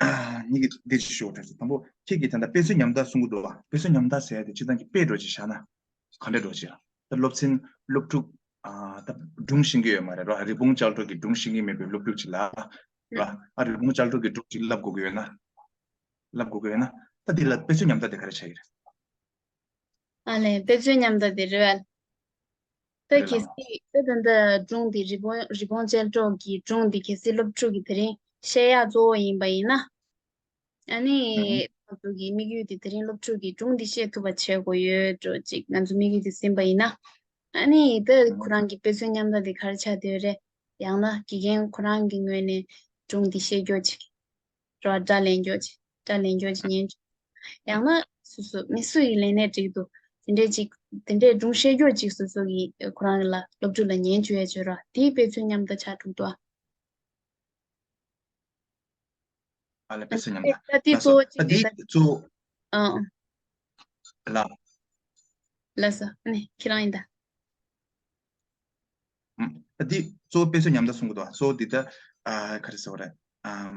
ཨ་ངེད་ཀྱིས་འདི་ཅིག་ཞུ་དགོས་དྲན་སོང་། དང་པོ་ཁྱེད་ཀྱིས་ད་ལྟ་དཔེ་མཚོན་ཉམས་ཐག་གསུང་གི་འདུག་བ། དཔེ་མཚོན་ཉམས་ཐག་ཟེར་ཡ་དེ་སྤྱིར་བཏང་གི་དཔེ་འདྲ་ཅིག་བཞག་ན་ག་འདྲ་འདྲ་ཅིག་ད་སློབ་ཚན་སློབ་ཕྲུག་ཨ་ད་སྒྲུང་ཤེས་ཀྱི་ཡོད་མ་རེད་ར། རི་བོང་ཅལ་འདྲོགས་ཀྱི་སྒྲུང་ཤེས་ཀྱི་མེད་པའི་སློབ་ཕྲུག་ཅིག་ལ་ར། ཨ་རི་བོང་ཅལ་འདྲོགས་ཀྱི་སྒྲུང་ཅིག་བསླབ་དགོས་ཀྱི་ཡོད་ན། བསླབ་དགོས་ཀྱི་ཡོད་ན་ད་འདི་ལ་དཔེ་མཚོན་ཉམས་ཐག་དེ་ག་རེ་ཆགས་ཀྱི་རེད། ཨ་ལས། དཔེ་མཚོན་ཉམས་ཐག་དེ་རེད་བ། ད་རེད་གལ་ལ། སྲིད་ད་ད་ད་སྒྲུང་འདི་རི་བོང་རི་བོང་ཅལ་འདྲོགས་ཀྱི་སྒྲུང་འདི་གལ་སྲིད་སློབ་ཕྲུག་གིས་དེ་རིང་བཤད་ཡག་གཙོ་བོ་ཡིན་པ་ཡིན་ན། ཨ་ནི་ང་ཚོ་གི་དམིགས་ཡུལ་དེ་དེ་རིང་སློབ་ཕྲུག་གིས་སྒྲུང་འདི་ཤེས་ཐུབ་པ་བྱེད་དགོས་ཡོད་འགྲོ་ཅིག་ང་ཚོ་དམིགས་ཡུལ་དེ་ཟིན་པ་ཡིན་ན། ཨ་ནི་ད་ཁོ་རང་གི་དཔེ་མཚོན་མཉམ་ལས་དེ་ག་རེ་ཆགས་བསྡད་ཡོད་རེད། ཡང་ན་དགེ་རྒན་ཁོ་རང་གི་ངོས་ནས་སྒྲུང་འདི་ཤེས་རྒྱུ་ཅིག་རོ། སྒྲ་ལེན་རྒྱུ་ཅིག་སྒྲ་ལེན་རྒྱུ་ཅིག་ཉན་རྒྱུ། ཡང་ན་སོ་སོ་མི་སུ་ཡིས་ལེན་ནའི་འགྲིག་འདུག་དེ་འདྲས་ཅིག་དེ་འདྲས་སྒྲུང་བཤད་རྒྱུ་ཅིག་སོ་སོ་གིས་ཁོ་རང་ལ་སློབ་ཕྲུག་ལ་ཉན་བཅུག་ཡ་བྱོས་རོགས། དེའི་དཔེ་མཚོན་མཉམ་ལས་ཆགས་འགྲོ་འདུག་ཨ་ལ་དཔེ་མཚོན་མཉམ་ལས། ད་དེ་ལགས་སོ། གཙོ་བོ་ད་ཅིག་དེ་དེ་ད་གཙོ་བོ་ཨང་། ལ། ལགས་སོ། ཨ་ནི་ཁྱེད་རང་ཡིན་ད། ཨ་འདི་གཙོ་བོ་དཔེ་མཚོན་མཉམ་ལས་གསུང་གི་འདུག་གཙོ་བོ་འདི་ད་ཨ་ག་རེ་ཟེར་བ་རེད། ཨམ་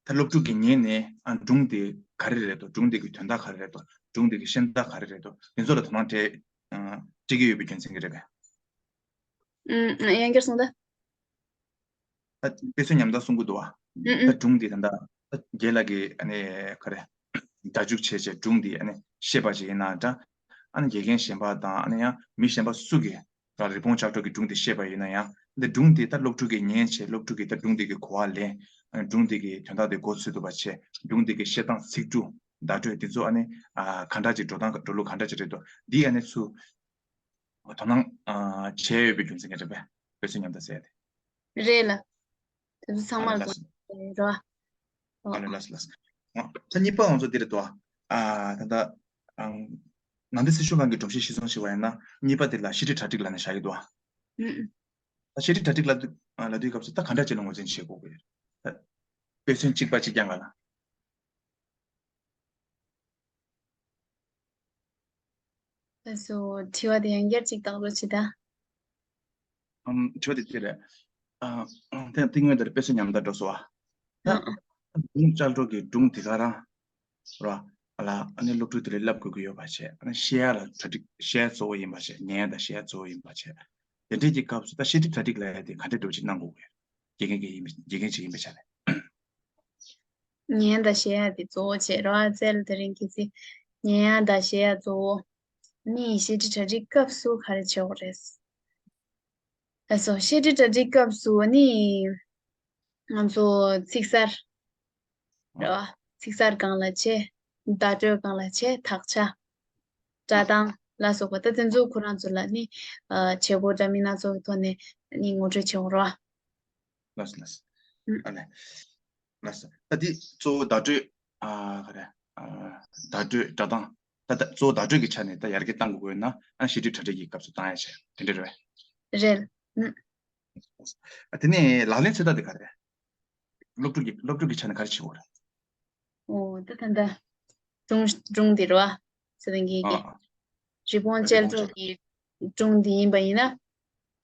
ད་སློབ་ཕྲུག་གིས་ཉན་ནས་ཨ་སྒྲུང་འདི་ག་རེ་རེད་དོ། སྒྲུང་འདི་གི་དོན་དག་ག་རེ་རེད་དོ། སྒྲུང་འདི་གི་ཤེས་ལྡན་ག་རེ་རེད་དོ། དེ་ཚོ་ལ་དོ་སྣང་སྤྲད་ཨ་སྤྲད་ཀྱི་ཡོད་པའི་རྒྱུ་མཚན་གྱིས་རེད་པས། ཨུམ། ཡང་བསྐྱར་གསུངས་ད། ད་དཔེ་མཚོན་ཉམས་ལྡན་གསུང་གི་འདུག་བ། ཨུམ། ད་ཨུམ། སྒྲུང་འདི་ད་ལྟ་ད་རྒན་ལགས་ཀྱིས་ཨ་ནི་ག་རེ་སྒྲ་འཇུག་བྱས་བྱས་སྒྲུང་འདི་ཨ་ནི་བཤད་པ་ཅིག་ཡིན་ན་འདྲ། ཨ་ནི་དགེ་རྒན་གཞན་པ་དང་ཨ་ནི་ཡང་མི་གཞན་པ་སུ་གིས་ར་རི་བོང་ལྕགས་སྒྲོག་གི་སྒྲུང་འདི་བཤད་པ་ཡིན་ན་ཡང་། འདི་སྒྲུང་འདི་ད་སློབ་ཕྲུག་གིས་ཉན་བྱས། སློབ་ཕྲུག་གིས་ད་སྒྲུང་འདི་གི་གོ་བ་ལེན། ཨ་ནི་སྒྲུང་འདི་གི་དོན་དག་འདི་མགོ་ཚོས་ཐུབ་པ་བྱས། སྒྲུང་འདི་གི་བཤད་སྟངས། ཚིག་འབྲུ། བརྡ་སྤྲོད་འདི་ཚོ་ཨ་ནི་ཨ་ག་འདྲ་ཅིག་འགྲོ་སྟངས། འགྲོ་ལུགས་ག་འདྲ་ཅིག་རེད་འདུག་འདི་ཨ་ནི་ཚུར་དོ་སྣང་ཨ་བྱས་ཡོད་པའི་རྒྱུ་མཚན་གྱིས་རེད་པས། དཔེ་མཚོན་ཉམས་ལྡན་ཟེར་ཡ་དེ། རེད་ལ། དེ་ཚོ་ཚང་ཨ་མ་ལ་ལགས་སོ། དགོངས་རེད་བ། ཨ་ལེ་ལགས་སོ་ལགས་སོ། ད་གཉིས་པ་ང་ཚོ་འདི་རེད་དོ། ཨ་ད་ལྟ་ཨང་ནང་སྡེ་སྲིད་གཞུང་ཁང་གི་སྒྲོམ་གཞི་གཞིར་བཟུང་བྱས་པ་ཡིན་ན། གཉིས་པ་དེ་ལ་བཤད་ཁྲིད་གྲ་སྒྲིག་ལབ་ནས་བཞག་གི་འདུག་ཨ་ཨུམ། ད་བཤད་ཁྲིད་གྲ་སྒྲིག་ལབ་དུས་ལབ་དུས་སྐབས་སུ་ད་ག་འདྲ་ཅིག་ལ་ངོས་འཛིན་བྱེད་དགོས་ཀྱི་རེད། ད་དཔེ་མཚོན་གཅིག་པ་གཅིག་རྐྱང་ག་ལ། ལགས་སོ། དྲི་བ་དེ་ཡང་བསྐྱར་ཅིག་བཏང་རོགས་བྱེད་ད། ཨམ་དྲི་བ་དེ་འདི་རེད། ཨ་ཨ་དེ་དེ་སྔོན་དེར་དཔེ་མཚོན་ཉམས་ལྡན་འགྲོ་སོང་བ། ད་ཨ་ཨ། ལུང་ལྕགས་སྒྲོག་གི་སྒྲུང་དེ་ག་རང་ར་ལ་ཨ་ནི་སློབ་ཕྲུག་དེ་ལ་བསླབ་དགོས་ཀྱི་ཡོད་པ་བྱས། ཨ་ནི་བཤད་ཡ་ལ་གྲ་སྒྲིག་བཤད་ཡ་གཙོ་བོ་ཡིན་པ་བྱས། ཉན་ཡ་དང་བཤད་ཡ་གཙོ་བོ་ཡིན་པ་བྱས། དེ་འདྲས་ཀྱི་སྐབས་སུ་ད་བཤད་ཁྲིད་གྲ་སྒྲིག་ལབ་ཡ་དེ་ག་འདྲས་འགྲོ་ཅིག་གནང་དགོས་ཀྱི་རེད། དགེ་རྒན་གྱི་ཡིན་པ། དགེ་རྒན་ཅིག་ཡིན་པའི་ཆ་ནས། ཉན་དང་བཤད་ཡ་དེ་གཙོ་བོ་བྱས་རོགས། ཨ་ཙལ་དེ་རིང་གི་ཚེ་ཉན་ཡ་དང་བཤད་ཡ་གཙོ་བོ། ནི་བཤད་ཁྲིད་གྲ་སྒྲིག་སྐབས་སུ་ག་རེ་བྱེད་དགོས་རེད། ལགས་སོ། བཤད་ཁྲིད་གྲ་སྒྲིག་སྐབས་སུ་ནི་ང་ཚོ་ཚིག་གསར་རེད་བ། ཚིག་གསར་སྒང་ལ་བྱས། བརྡ་སྤྲོད་སྒང་ལ་བྱས། དག་ཆ། སྒྲ་གདངས་ལ་སོགས་པ་ད་དེ་ཚོ་ཁོ་རང་ཚོ་ལ་ནི་ཨ་བྱེད་སྒོ་འདྲ་མིན་སྣ་ཚོགས་ཀྱི་ཐོག་ནས་ནི་ངོ་སྤྲོད་བྱེད་དགོས་རེད་བ། ལགས་སོ་ལགས་སོ། ཨུམ། ཨ་ལས། ལགས་སོ། ད་འདི་གཙོ་བོ་བརྡ་སྤྲོད། ཨ་ག་རེ། ཨ་བརྡ་སྤྲོད། སྒྲ་གདངས། ད་ད་གཙོ་བོ་བརྡ་སྤྲོད་ཀྱི་ཆ་ནས་ད་ཡར་རྒྱས་གཏང་དགོས་ན། ཨ་བཤད་ཁྲིད་གྲ་སྒྲིག་གི་སྐབས་སུ་བཏང་ཡ་བྱས། དེ་འདྲ་རེད་པས། རེད། ཨུམ། ཨ་དེ་ནས་ལག་ལེན་ཚོད་ལྟ་དེ་ག་རེ། སློབ་ཕྲུག་གི་སློབ་ཕྲུག་གི་ཆ་ནས་ག་རེ་བྱེད་དགོས་རེད། ཨོ་ད་ད་ད། སྒྲུང་སྒྲུང་འདི་རེད་བ། ཟེར་ཏེ་ངེད་ཀྱི་ཨ། རི་བོང་ཅལ་འགྲོགས་ཀྱི་སྒྲུང་འདི་ཡིན་པ་ཡིན་ན།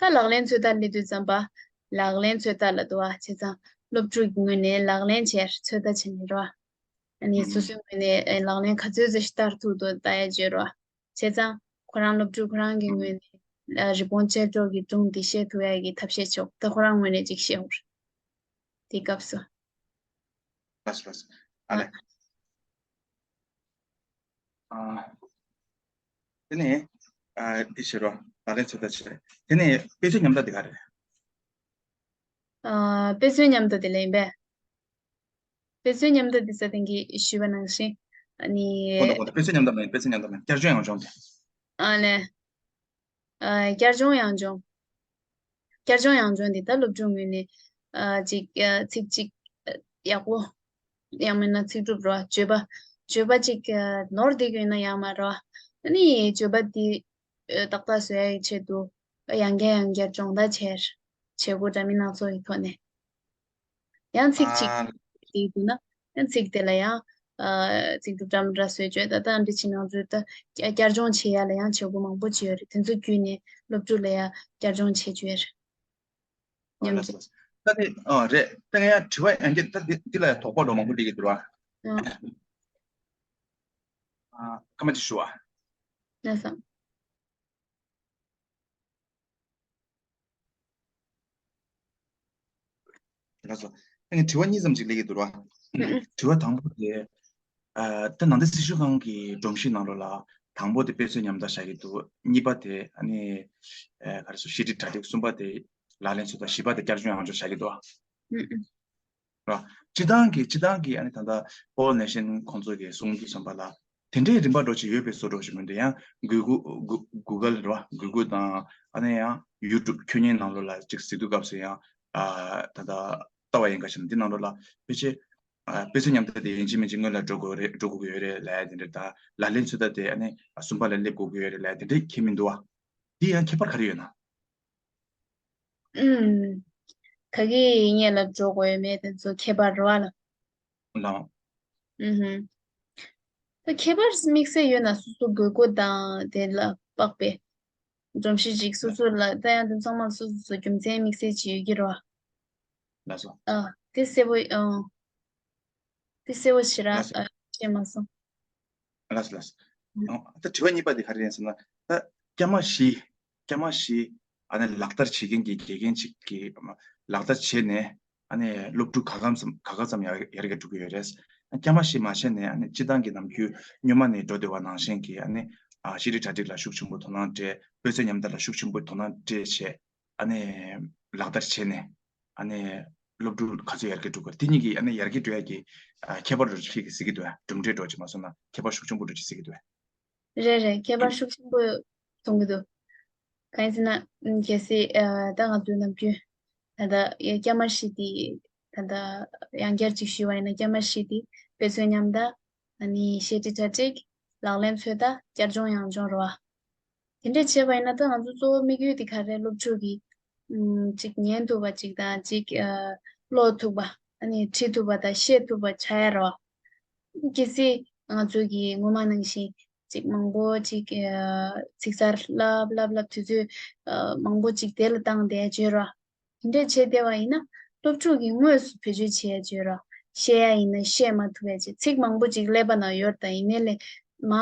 ད་ལག་ལེན་ཚོད་ལྟ་སླེབས་དུས་ཙམ་པ། ལག་ལེན་ཚོད་ལྟ་ལབ་འདུག་བ། བྱས་ཙང་སློབ་ཕྲུག་གི་ངོས་ནས་ལག་ལེན་བྱས་ཚོད་ལྟ་བྱས་ནས་རེད་བ། ཨ་ནི་ཨུམ་སོ་ཨུམ། སོའི་ངོས་ནས་ཨེ་ལག་ལེན་ག་ཚོད་ཙམ་ཞིག་བསྟར་ཐུབ་འདུག་ལྟ་ཡ་བྱས་རེད་བ། བྱས་ཙང་ཁོ་རང་སློབ་ཕྲུག་ཁོ་རང་གི་ངོས་ནས་ཨ་རི་བོང་ཅལ་འགྲོགས་ཀྱི་སྒྲུང་འདི་བཤད་ཐུབ་ཡ་གི་ཐབས་ཤེས་བྱེད། ད་ཁོ་རང་ངོས་ནས་ཅིག་བཤད་འོར། དེ་སྐབས་སུ། ལགས་སོ་ལགས་སོ། ཨ་ལས། ཨ། དེ་ནས་ཨ་འདི་བྱེད་རོགས། ལག་ལེན་ཚོད་ལྟ་བྱེད། དེ་ནས་དཔེ་མཚོན་ཉམས་ལྡན་འདི་ག་རེ་རེད། ཨ་དཔེ་མཚོན་ཉམས་ལྡན་འདི་ལ་ཡིན་པས། དཔེ་མཚོན་ཉམས་ལྡན་འདི་ཟེར་དེང་གི་ཞུས་པ་ནང་བཞིན་ཨ་ནི། གོ་འདུག་གོ་འདུག་དཔེ་མཚོན་ཉམས་ལྡན་མ་ཡིན། དཔེ་མཚོན་ཉམས་ལྡན་མ་ཡིན། བསྐྱར་སྦྱོང་ཡང་སྦྱོང་དེ། ཨ་ལས། ཨ་བསྐྱར་སྦྱོང་ཡང་སྦྱོང་། བསྐྱར་སྦྱོང་ཡང་སྦྱོང་འདི་ད་སློབ་ཕྲུག་ངོས་ནས་ཨ་ཅིག་ཨ་ཚིག་གཅིག་ཨ་ཡག་པོ། ཡང་མིན་ན་ཚིག་གྲུབ་རོ། བརྗོད་པ། བརྗོད་པ་ཅིག་ཨ་ནོར་བསྡད་ཡོད་ན་ཡང་མ་རོ། ཨ་ནི་བརྗོད་པ་འདི་ཨ་ཏག་ཏག་བཟོ་ཡ་ཡི་ཆེད་དུ་ཨ་ཡང་བསྐྱར་ཡང་བསྐྱར་སྦྱོང་བརྡར་བྱས། བྱེད་སྒོ་འདྲ་མིན་སྣ་ཚོགས་ཀྱི་ཐོག་ནས། ཡང་ཚིག་གཅིག་ཨ་དེ་འདུག་ན། ཡང་ཚིག་དེ་ལ་ཡང་ཨ་ཚིག་སྒྲུབ་འདྲ་མི་འདྲ་བཟོས་བྱས། ད་ལྟ་འདི་ཕྱི་ནང་ཚོས་ད་བསྐྱར་སྦྱོང་བྱེད་ཡ་ལ་ཡང་བྱེད་སྒོ་མང་པོ་ཅིག་ཡོད་རེད། དེ་ཚོ་བརྒྱུད་ནས་སློབ་ཕྲུག་ལ་ཡང་བསྐྱར་སྦྱོང་བྱེད་རྒྱུ་ཡོད་རེད། ཨོ་མཉམ་ལགས་དུ། ལགས། ད་དེ་ཨ་རེད། ད་ངས་ཡང་དྲི་བ་ཡང་བསྐྱར། ད་འདི་འདི་ལ་ཡང་དོགས་པ་འདྲ་མང་པོ་སླེབས་ཀྱི་འདུག་ར། ཨ། ཨ་སྐར་མ་གཅིག་ཞུ་བ། ལགས་སོ། ལགས་སོ། ཨ་ནི་དྲི་བ་གཉིས་ཙམ་ཅིག་སླེབས་ཀྱི་འདུག་ར། ཨུ་ཨུ། དྲི་བ་དང་པོ་དེ། ཨ་ད་ནང་སྡེ་སྲིད་གཞུང་ཁང་གི་སྒྲོམ་གཞི་ནང་ལོགས་ལ་དང་པོ་དེ་དཔེ་མཚོན་ཉམས་ལྡན་བཞག་གི་འདུག་གཉིས་པ་དེ་ཨ་ནི་ཨ་ག་རེ་ཟེར། བཤད་ཁྲིད་གྲ་སྒྲིག། གསུམ་པ་དེ་ལག་ལེན་ཚོད་ལྟ། བཞི་པ་དེ་བསྐྱར་སྦྱོང་ཡང་སྦྱོང་བཞག་གི་འདུག་ཨུ་ཨུ། ར། སྤྱི་བཏང་གི་སྤྱི་བཏང་གི་ཨ་ནི་ད་ལྟ་Paul National ཁོང་ཚོ་གི་གསུང་དུ་སོང་པ་ལ་དེ་འདྲའི་རིམ་པ་འགྲོ་ཅིག་ཡོད་པའི་བཟོ་འདྲ་ཞིག་མི་འདུག་ཡང་Google Google ར་Google དང་ཨ་ནི་ཡང་YouTube ཁྱོད་ཉིད་ནང་ལོགས་ལ་ཅིག་གཟིགས་དུས་སྐབས་སུ་ཡང་ཨ་ད་ལྟ་ལྟ་བ་ཡིན་ག་ཞིག་ན་འདི་ནང་ལོགས་ལ་ཕལ་ཆེར་ཨ་དཔེ་མཚོན་མཉམ་དུ་དེ་ཡིན་གཅིག་མིན་གཅིག་སྔོན་ལ་འགྲོ་དགོས་རེད། འགྲོ་དགོས་ཀྱི་ཡོད་རེད་ལབ་ཡ་དེ་འདྲ་དང་ལག་ལེན་ཚོད་ལྟ་དེ་ཨ་ནི་གསུམ་པ་ལ་སླེབས་དགོས་ཀྱི་ཡོད་རེད་ལབ་ཡ་དེ་འདྲ་ཁྱད་མི་འདུག་བ། འདི་ཡང་ཁྱད་པར་ག་རེ་ཡོད་ན། ཨུམ། ག་གི་སྔོན་ལ་འགྲོ་དགོས་ཡོད་མེད་དེ་ཚོ་ཁྱད་པར་རེད་བ་ལ། ལགས། ཨུ་ཧུམ། ད་ཁྱད་པར་དམིགས་བསལ་ཡོད་ན་སོ་སོ་དགོས་མཁོ་དང་དེ་ལ་དཔག་པའི་སྒྲོམ་གཞི་ཅིག་སོ་སོ་ལ་ལྟ་ཡང་དེ་ཚང་མ་སོ་སོ་སོ་རྒྱུ་མཚན་དམིགས་བསལ་ཅིག་ཡོད་ཀྱི་རེད་བ། ལགས་སོ། ཨ་དེ་གསལ་པོ་ཨ་དེ་གསལ་པོ་ཞེ་དྲག་ལགས་སོ། ཨ་བཤད་མ་སོང་། ལགས་ལགས། ཨ་ད་དྲི་བ་གཉིས་པ་དེ་ག་རེ་ཡིན་ཟེར་ན། ད་སྐྱ་མ་བཞི། སྐྱ་མ་བཞི་ཨ་ནི་ལག་བསྟར་བྱེད་མཁན་གྱི་དགེ་རྒན་ཅིག་གིས་ལག་བསྟར་བྱས་ནས་ཨ་ནི་སློབ་ཕྲུག་ག་ག་ཙམ་ག་ག་ཙམ་ཡར་ཡར་རྒྱས་འགྲོ་གི་ཡོད་རེད། སྐྱ་མ་བཞི་མ་བྱས་ནས་ཨ་ནི་སྤྱི་བཏང་གི་ནམ་རྒྱུན་སྔོན་མ་ནས་འགྲོ་བསྡད་པ་ནང་བཞིན་གྱི་ཨ་ནི་བཤད་ཁྲིད་གྲ་སྒྲིག་ལ་ཤུགས་ཆེན་པོ་དོ་སྣང་སྤྲད། དཔེ་མཚོན་ཉམས་དག་ལ་ཤུགས་ཆེན་པོ་དོ་སྣང་སྤྲད་བྱས། ཨ་ནི་ལག་བསྟར་བྱས་ནས་ཨ་ནི་སློབ་ཕྲུག་ག་ཚོད་ཡར་རྒྱས་འགྲོ་དགོས། དེ་གཉིས་ཀྱི་ཨ་ནི་ཡར་རྒྱས་འགྲོ་ཡ་གི་ཨ་ཁྱད་པར་འདྲ་ཅིག་གཟིགས་ཀྱི་འདུག་ཨ། གྲུབ་འབྲས་འདྲ་ཅིག་མ་སོང་ན་ཁྱད་པར་ཤུགས་ཆེན་པོ་འདྲ་ཅིག་གཟིགས་ཀྱི་འདུག་ཨ། རེད་རེད། ཁྱད་པར་ཤུགས་ཆེན་པོ་མཐོང་གི་འདུག་གང་ཡིན་ཟེར་ན་ཨ་གལ་སྲིད་ཨ་ད་ང་ཚོའི་ནམ་རྒྱུན་ད་ལྟ་སྐྱ་མ་བཞི་དེ་ད་ལྟ་ཡང་བསྐྱར་ཅིག་ཞུས་པ་ཡིན་ན་སྐྱ་མ་བཞི་དེ་དཔེ་མཚོན་ཉམས་དག་ཨ་ནི་བཤད་ཁྲིད་གྲ་སྒྲིག་ལག་ལེན་ཚོད་ལྟ་བསྐྱར་སྦྱོང་ཡང་སྦྱོང་རེད་བ། དེ་འདྲ་བྱས་པ་ཡིན་ན་ད་ང་ཚོ་གཙོ་བོ་དམིགས་ཡུལ་དེ་ག་རེ། སློབ་ཕྲུག་གིས་ཨམ་ཅིག་ཉན་ཐུབ་པ་ཅིག་དང་ཅིག་ཨ་ཀློག་ཐུབ་པ་ཨ་ནི་བྲིས་ཐུབ་པ་དང་བཤད་ཐུབ་པ་བྱ་ཡ་རེད་བ། གལ་སྲིད་ང་ཚོ་གིས་སྔོན་མ་ནང་བཞིན་ཅིག་མང་པོ་ཅིག་ཨ་ཚིག་གསར་བསླབ་བསླབ་བསླབ་དུས་ཚོད་ཨ་མང་པོ་ཅིག་དེ་ལ་བཏང་བསྡད་བྱས་རེད་བ། དེ་འདྲ་བྱས་བསྡད་པ་ཡིན་ན་སློབ་ཕྲུག་གིས་དངོས་སུ་བེད་སྤྱོད་བྱེད་ཡ་བྱོས་ར། བཤད་ཡ་ཡིན་ན་བཤད་མ་ཐུབ་ཡ་བྱེད། ཚིག་མང་པོ་ཅིག་ཀླད་པ་ནང་ཡོད་དང་ཡིན་ནའི་ལས་མ་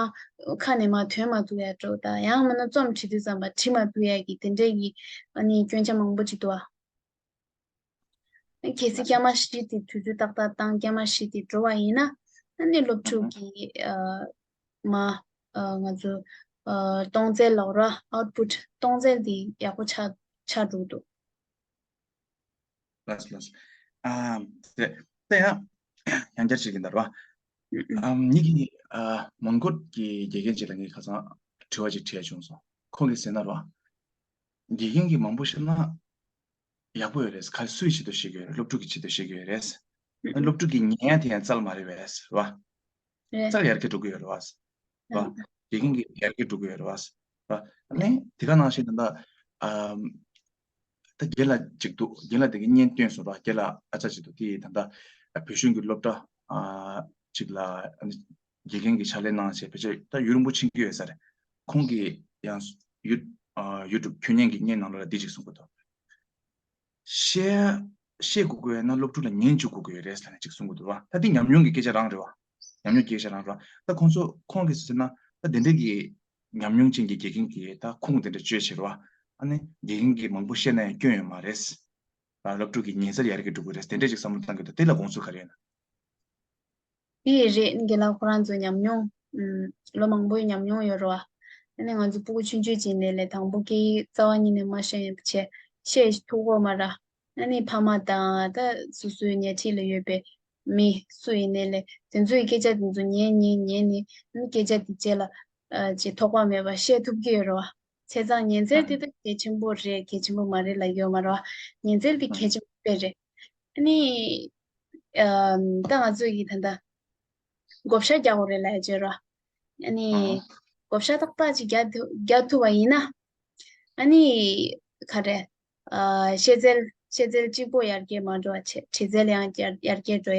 ཁ་ནས་མ་ཐོན་མ་ཐུབ་ཡ་འགྲོ་དང་ཡང་མིན་ན་རྩོམ་བྲིས་དུས་ཙམ་པ་བྲིས་མ་ཐུབ་ཡ་གི་དེ་འདྲའི་གི་ཨ་ནི་སྐྱོན་ཆ་མང་པོ་ཅིག་འདུག་ཨ། གལ་སྲིད་སྐྱ་མ་བཞི་དེ་དུས་ཚོད་ཏག་ཏག་བཏང་སྐྱ་མ་བཞི་དེ་འགྲོ་བ་ཡིན་ན་ཨ་ནི་སློབ་ཕྲུག་གི་ཨ་མ་ཨ་ང་ཚོ་ཨ་གཏོང་ཚད་ལབ་ར་output གཏོང་ཚད་དེ་ཡག་པོ་ཆགས་ཆགས་འགྲོ་གི་འདུག་ལགས་ལགས། ཨ་དེ་དེ་ཡང་ཡང་བསྐྱར་བྱེད་ཀྱི་འདུག་ར། ཨམ་ཉིད་ཀྱི་ཨ་མོན་གྷོ་གི་དགེ་རྒན་ཅིག་ལ་ངས་ཁ་སང་དྲི་བ་ཅིག་དྲིས་ཡ་བྱུང་སོང་། ཁོང་གིས་ཟེར་ན་ར། དགེ་རྒན་གྱིས་མང་པོ་བཤད་ན་ཡག་པོ་ཡོད་རེད། ག་སུའི་ཆེད་དུ་བཤད་ཀྱི་ཡོད་རེད། སློབ་ཕྲུག་གི་ཆེད་དུ་བཤད་ཀྱི་ཡོད་རེད། སློབ་ཕྲུག་གིས་ཉན་ཡ་དེ་ཡང་རྩ་ལ་མ་རེད་པས་ར། རེད། རྩ་ལ་ཡར་རྒྱས་འགྲོ་གི་ཡོད་རེད་པ། ར། དགེ་རྒན་གྱིས་ཡར་རྒྱས་འགྲོ་གི་ཡོད་རེད་པ། ར། ཨ་ནི་དེ་ག་ནང་བཞིན་ད་ལྟ་ཨམ། ད་རྒན་ལགས་ཅིག་འདུག་རྒན་ལགས་དེ་གི་བརྙན་བཏོན་སོང་ར། རྒན་ལགས་ཨ་ཅག་ཅིག་འདུག་དེ་ད་ལྟ་བོད་གཞུང་གི་སློབ་གྲྭ་ཨ་ཅིག་ལ་ཨ་ནི་དགེ་རྒན་གྱི་ཕྱག་ལས་གནང་བྱས་ཕལ་ཆེར་ད་ཡུན་རིང་པོ་ཕྱིན་གྱི་ཡོད་ས་རེད། ཁོང་གིས་ཡང་ཡུ་ཨ་YouTube ཁྱོད་ཉན་གྱི་བརྙན་ནང་ལོགས་ལ་འདི་ཅིག་གསུང་གི་འདུག་བཤད་བཤད་དགོས་དགོས་ཡོད་ན་སློབ་ཕྲུག་ལ་ཉན་བཅུག་དགོས་ཀྱི་ཡོད་རེད་ཟེར་ནས་ཅིག་གསུང་གི་འདུག་བ། ད་འདི་ཉམས་མྱོང་གི་སྐད་ཆ་རང་རེད་བ། ཉམས་མྱོང་གི་སྐད་ཆ་རང་རེད་བ། ད་ཁོང་ཚོ་ཁོང་གིས་ཟེར་ན་ད་དེ་འདྲ་གི་ཉམས་མྱོང་ཅན་གྱི་དགེ་རྒན་གྱིས་ད་ཁུངས་དེ་འདྲ་བཅོལ་བྱེད་རེད་བ། ཨ་ནི་དགེ་རྒན་གྱིས་མང་པོ་བཤད་ན་ཡང་སྐྱོན་ཡོད་མ་རེད། ད་སློབ་ཕྲུག་གི་ཉན་ཚད་ཡར་རྒྱས་འགྲོ་གི་རེད། དེ་འདྲ་ཅིག་བསམ་བློ་བཏང་གི་འདུག་དེ་ལ་དགོངས་ཚུལ་ག་རེ་ཡོད་ན། དེ་རེད། རྒན་ལགས་ཁོ་རང་ཚོ་ཉམས་མྱོང་ཨུམ་ལོ་མང་པོའི་ཉམས་མྱོང་ཡོད་རེད་བ། ཨ་ནི་ང་ཚོ་སྤུ་གུ་ཆུང་ཆུང་ཅིག་ནས་ལས་དང་པོ་སྐད་ཡིག་རྩ་བ་ཉིད་ནས་མ་ཤེས་ཡོད་པ་བྱས་བཤད་ཐུབ་ཀྱི་ཡོད་མ་རེད། ཨ་ནི་ཕ་མ་དང་ད་སོ་སོའི་ཉལ་ཁྲི་ལ་ཡོད་པའི་མི་སུ་ཡིན་ནའི་ལས་དེ་ཚོའི་སྐད་ཆ་དེ་ཚོ་ཉན་ཉན་ཉན་ནས་ཨ་ནི་སྐད་ཆ་དེ་རྗེས་ལ་ཨ་ཅིག་ཐོགས་པ་མེད་པར་བཤད་ཐུབ་ཀྱི་ཡོད་རེད་བ། བྱས་ཙང་ཉན་ཚད་དེ་ད་གལ་ཆེན་པོ་རེད་གལ་ཆེན་པོ་མ་རེད་ལབ་ཀྱི་ཡོད་མ་རེད་བ། ཉན་ཚད་དེ་གལ་ཆེན་པོ་དཔེ་རེད། ཨ་ནི། ཨམ། ད་ང་ཚོས་ཀྱི་ད་ལྟ་བགོ་བཤའ་རྒྱག་དགོས་རེད་ལབ་ཡ་བརྗོད་རོགས། ཨ་ནི། ཨང་། བགོ་བཤའ་ཏག་ཏག་ཅིག་རྒྱག་ཐུབ་རྒྱག་ཐུབ་པ་ཡིན་ན། ཨ་ནི། ག་རེ། ཨ། ཤེས་ཚད་ཤེས་ཚད་གཅིག་པོ་ཡར་རྒྱས་མ་འགྲོ་བ་བྱས་བྲིས་ཚད་ཡང་ཡར་ཡར་རྒྱས་འགྲོ་ཡ།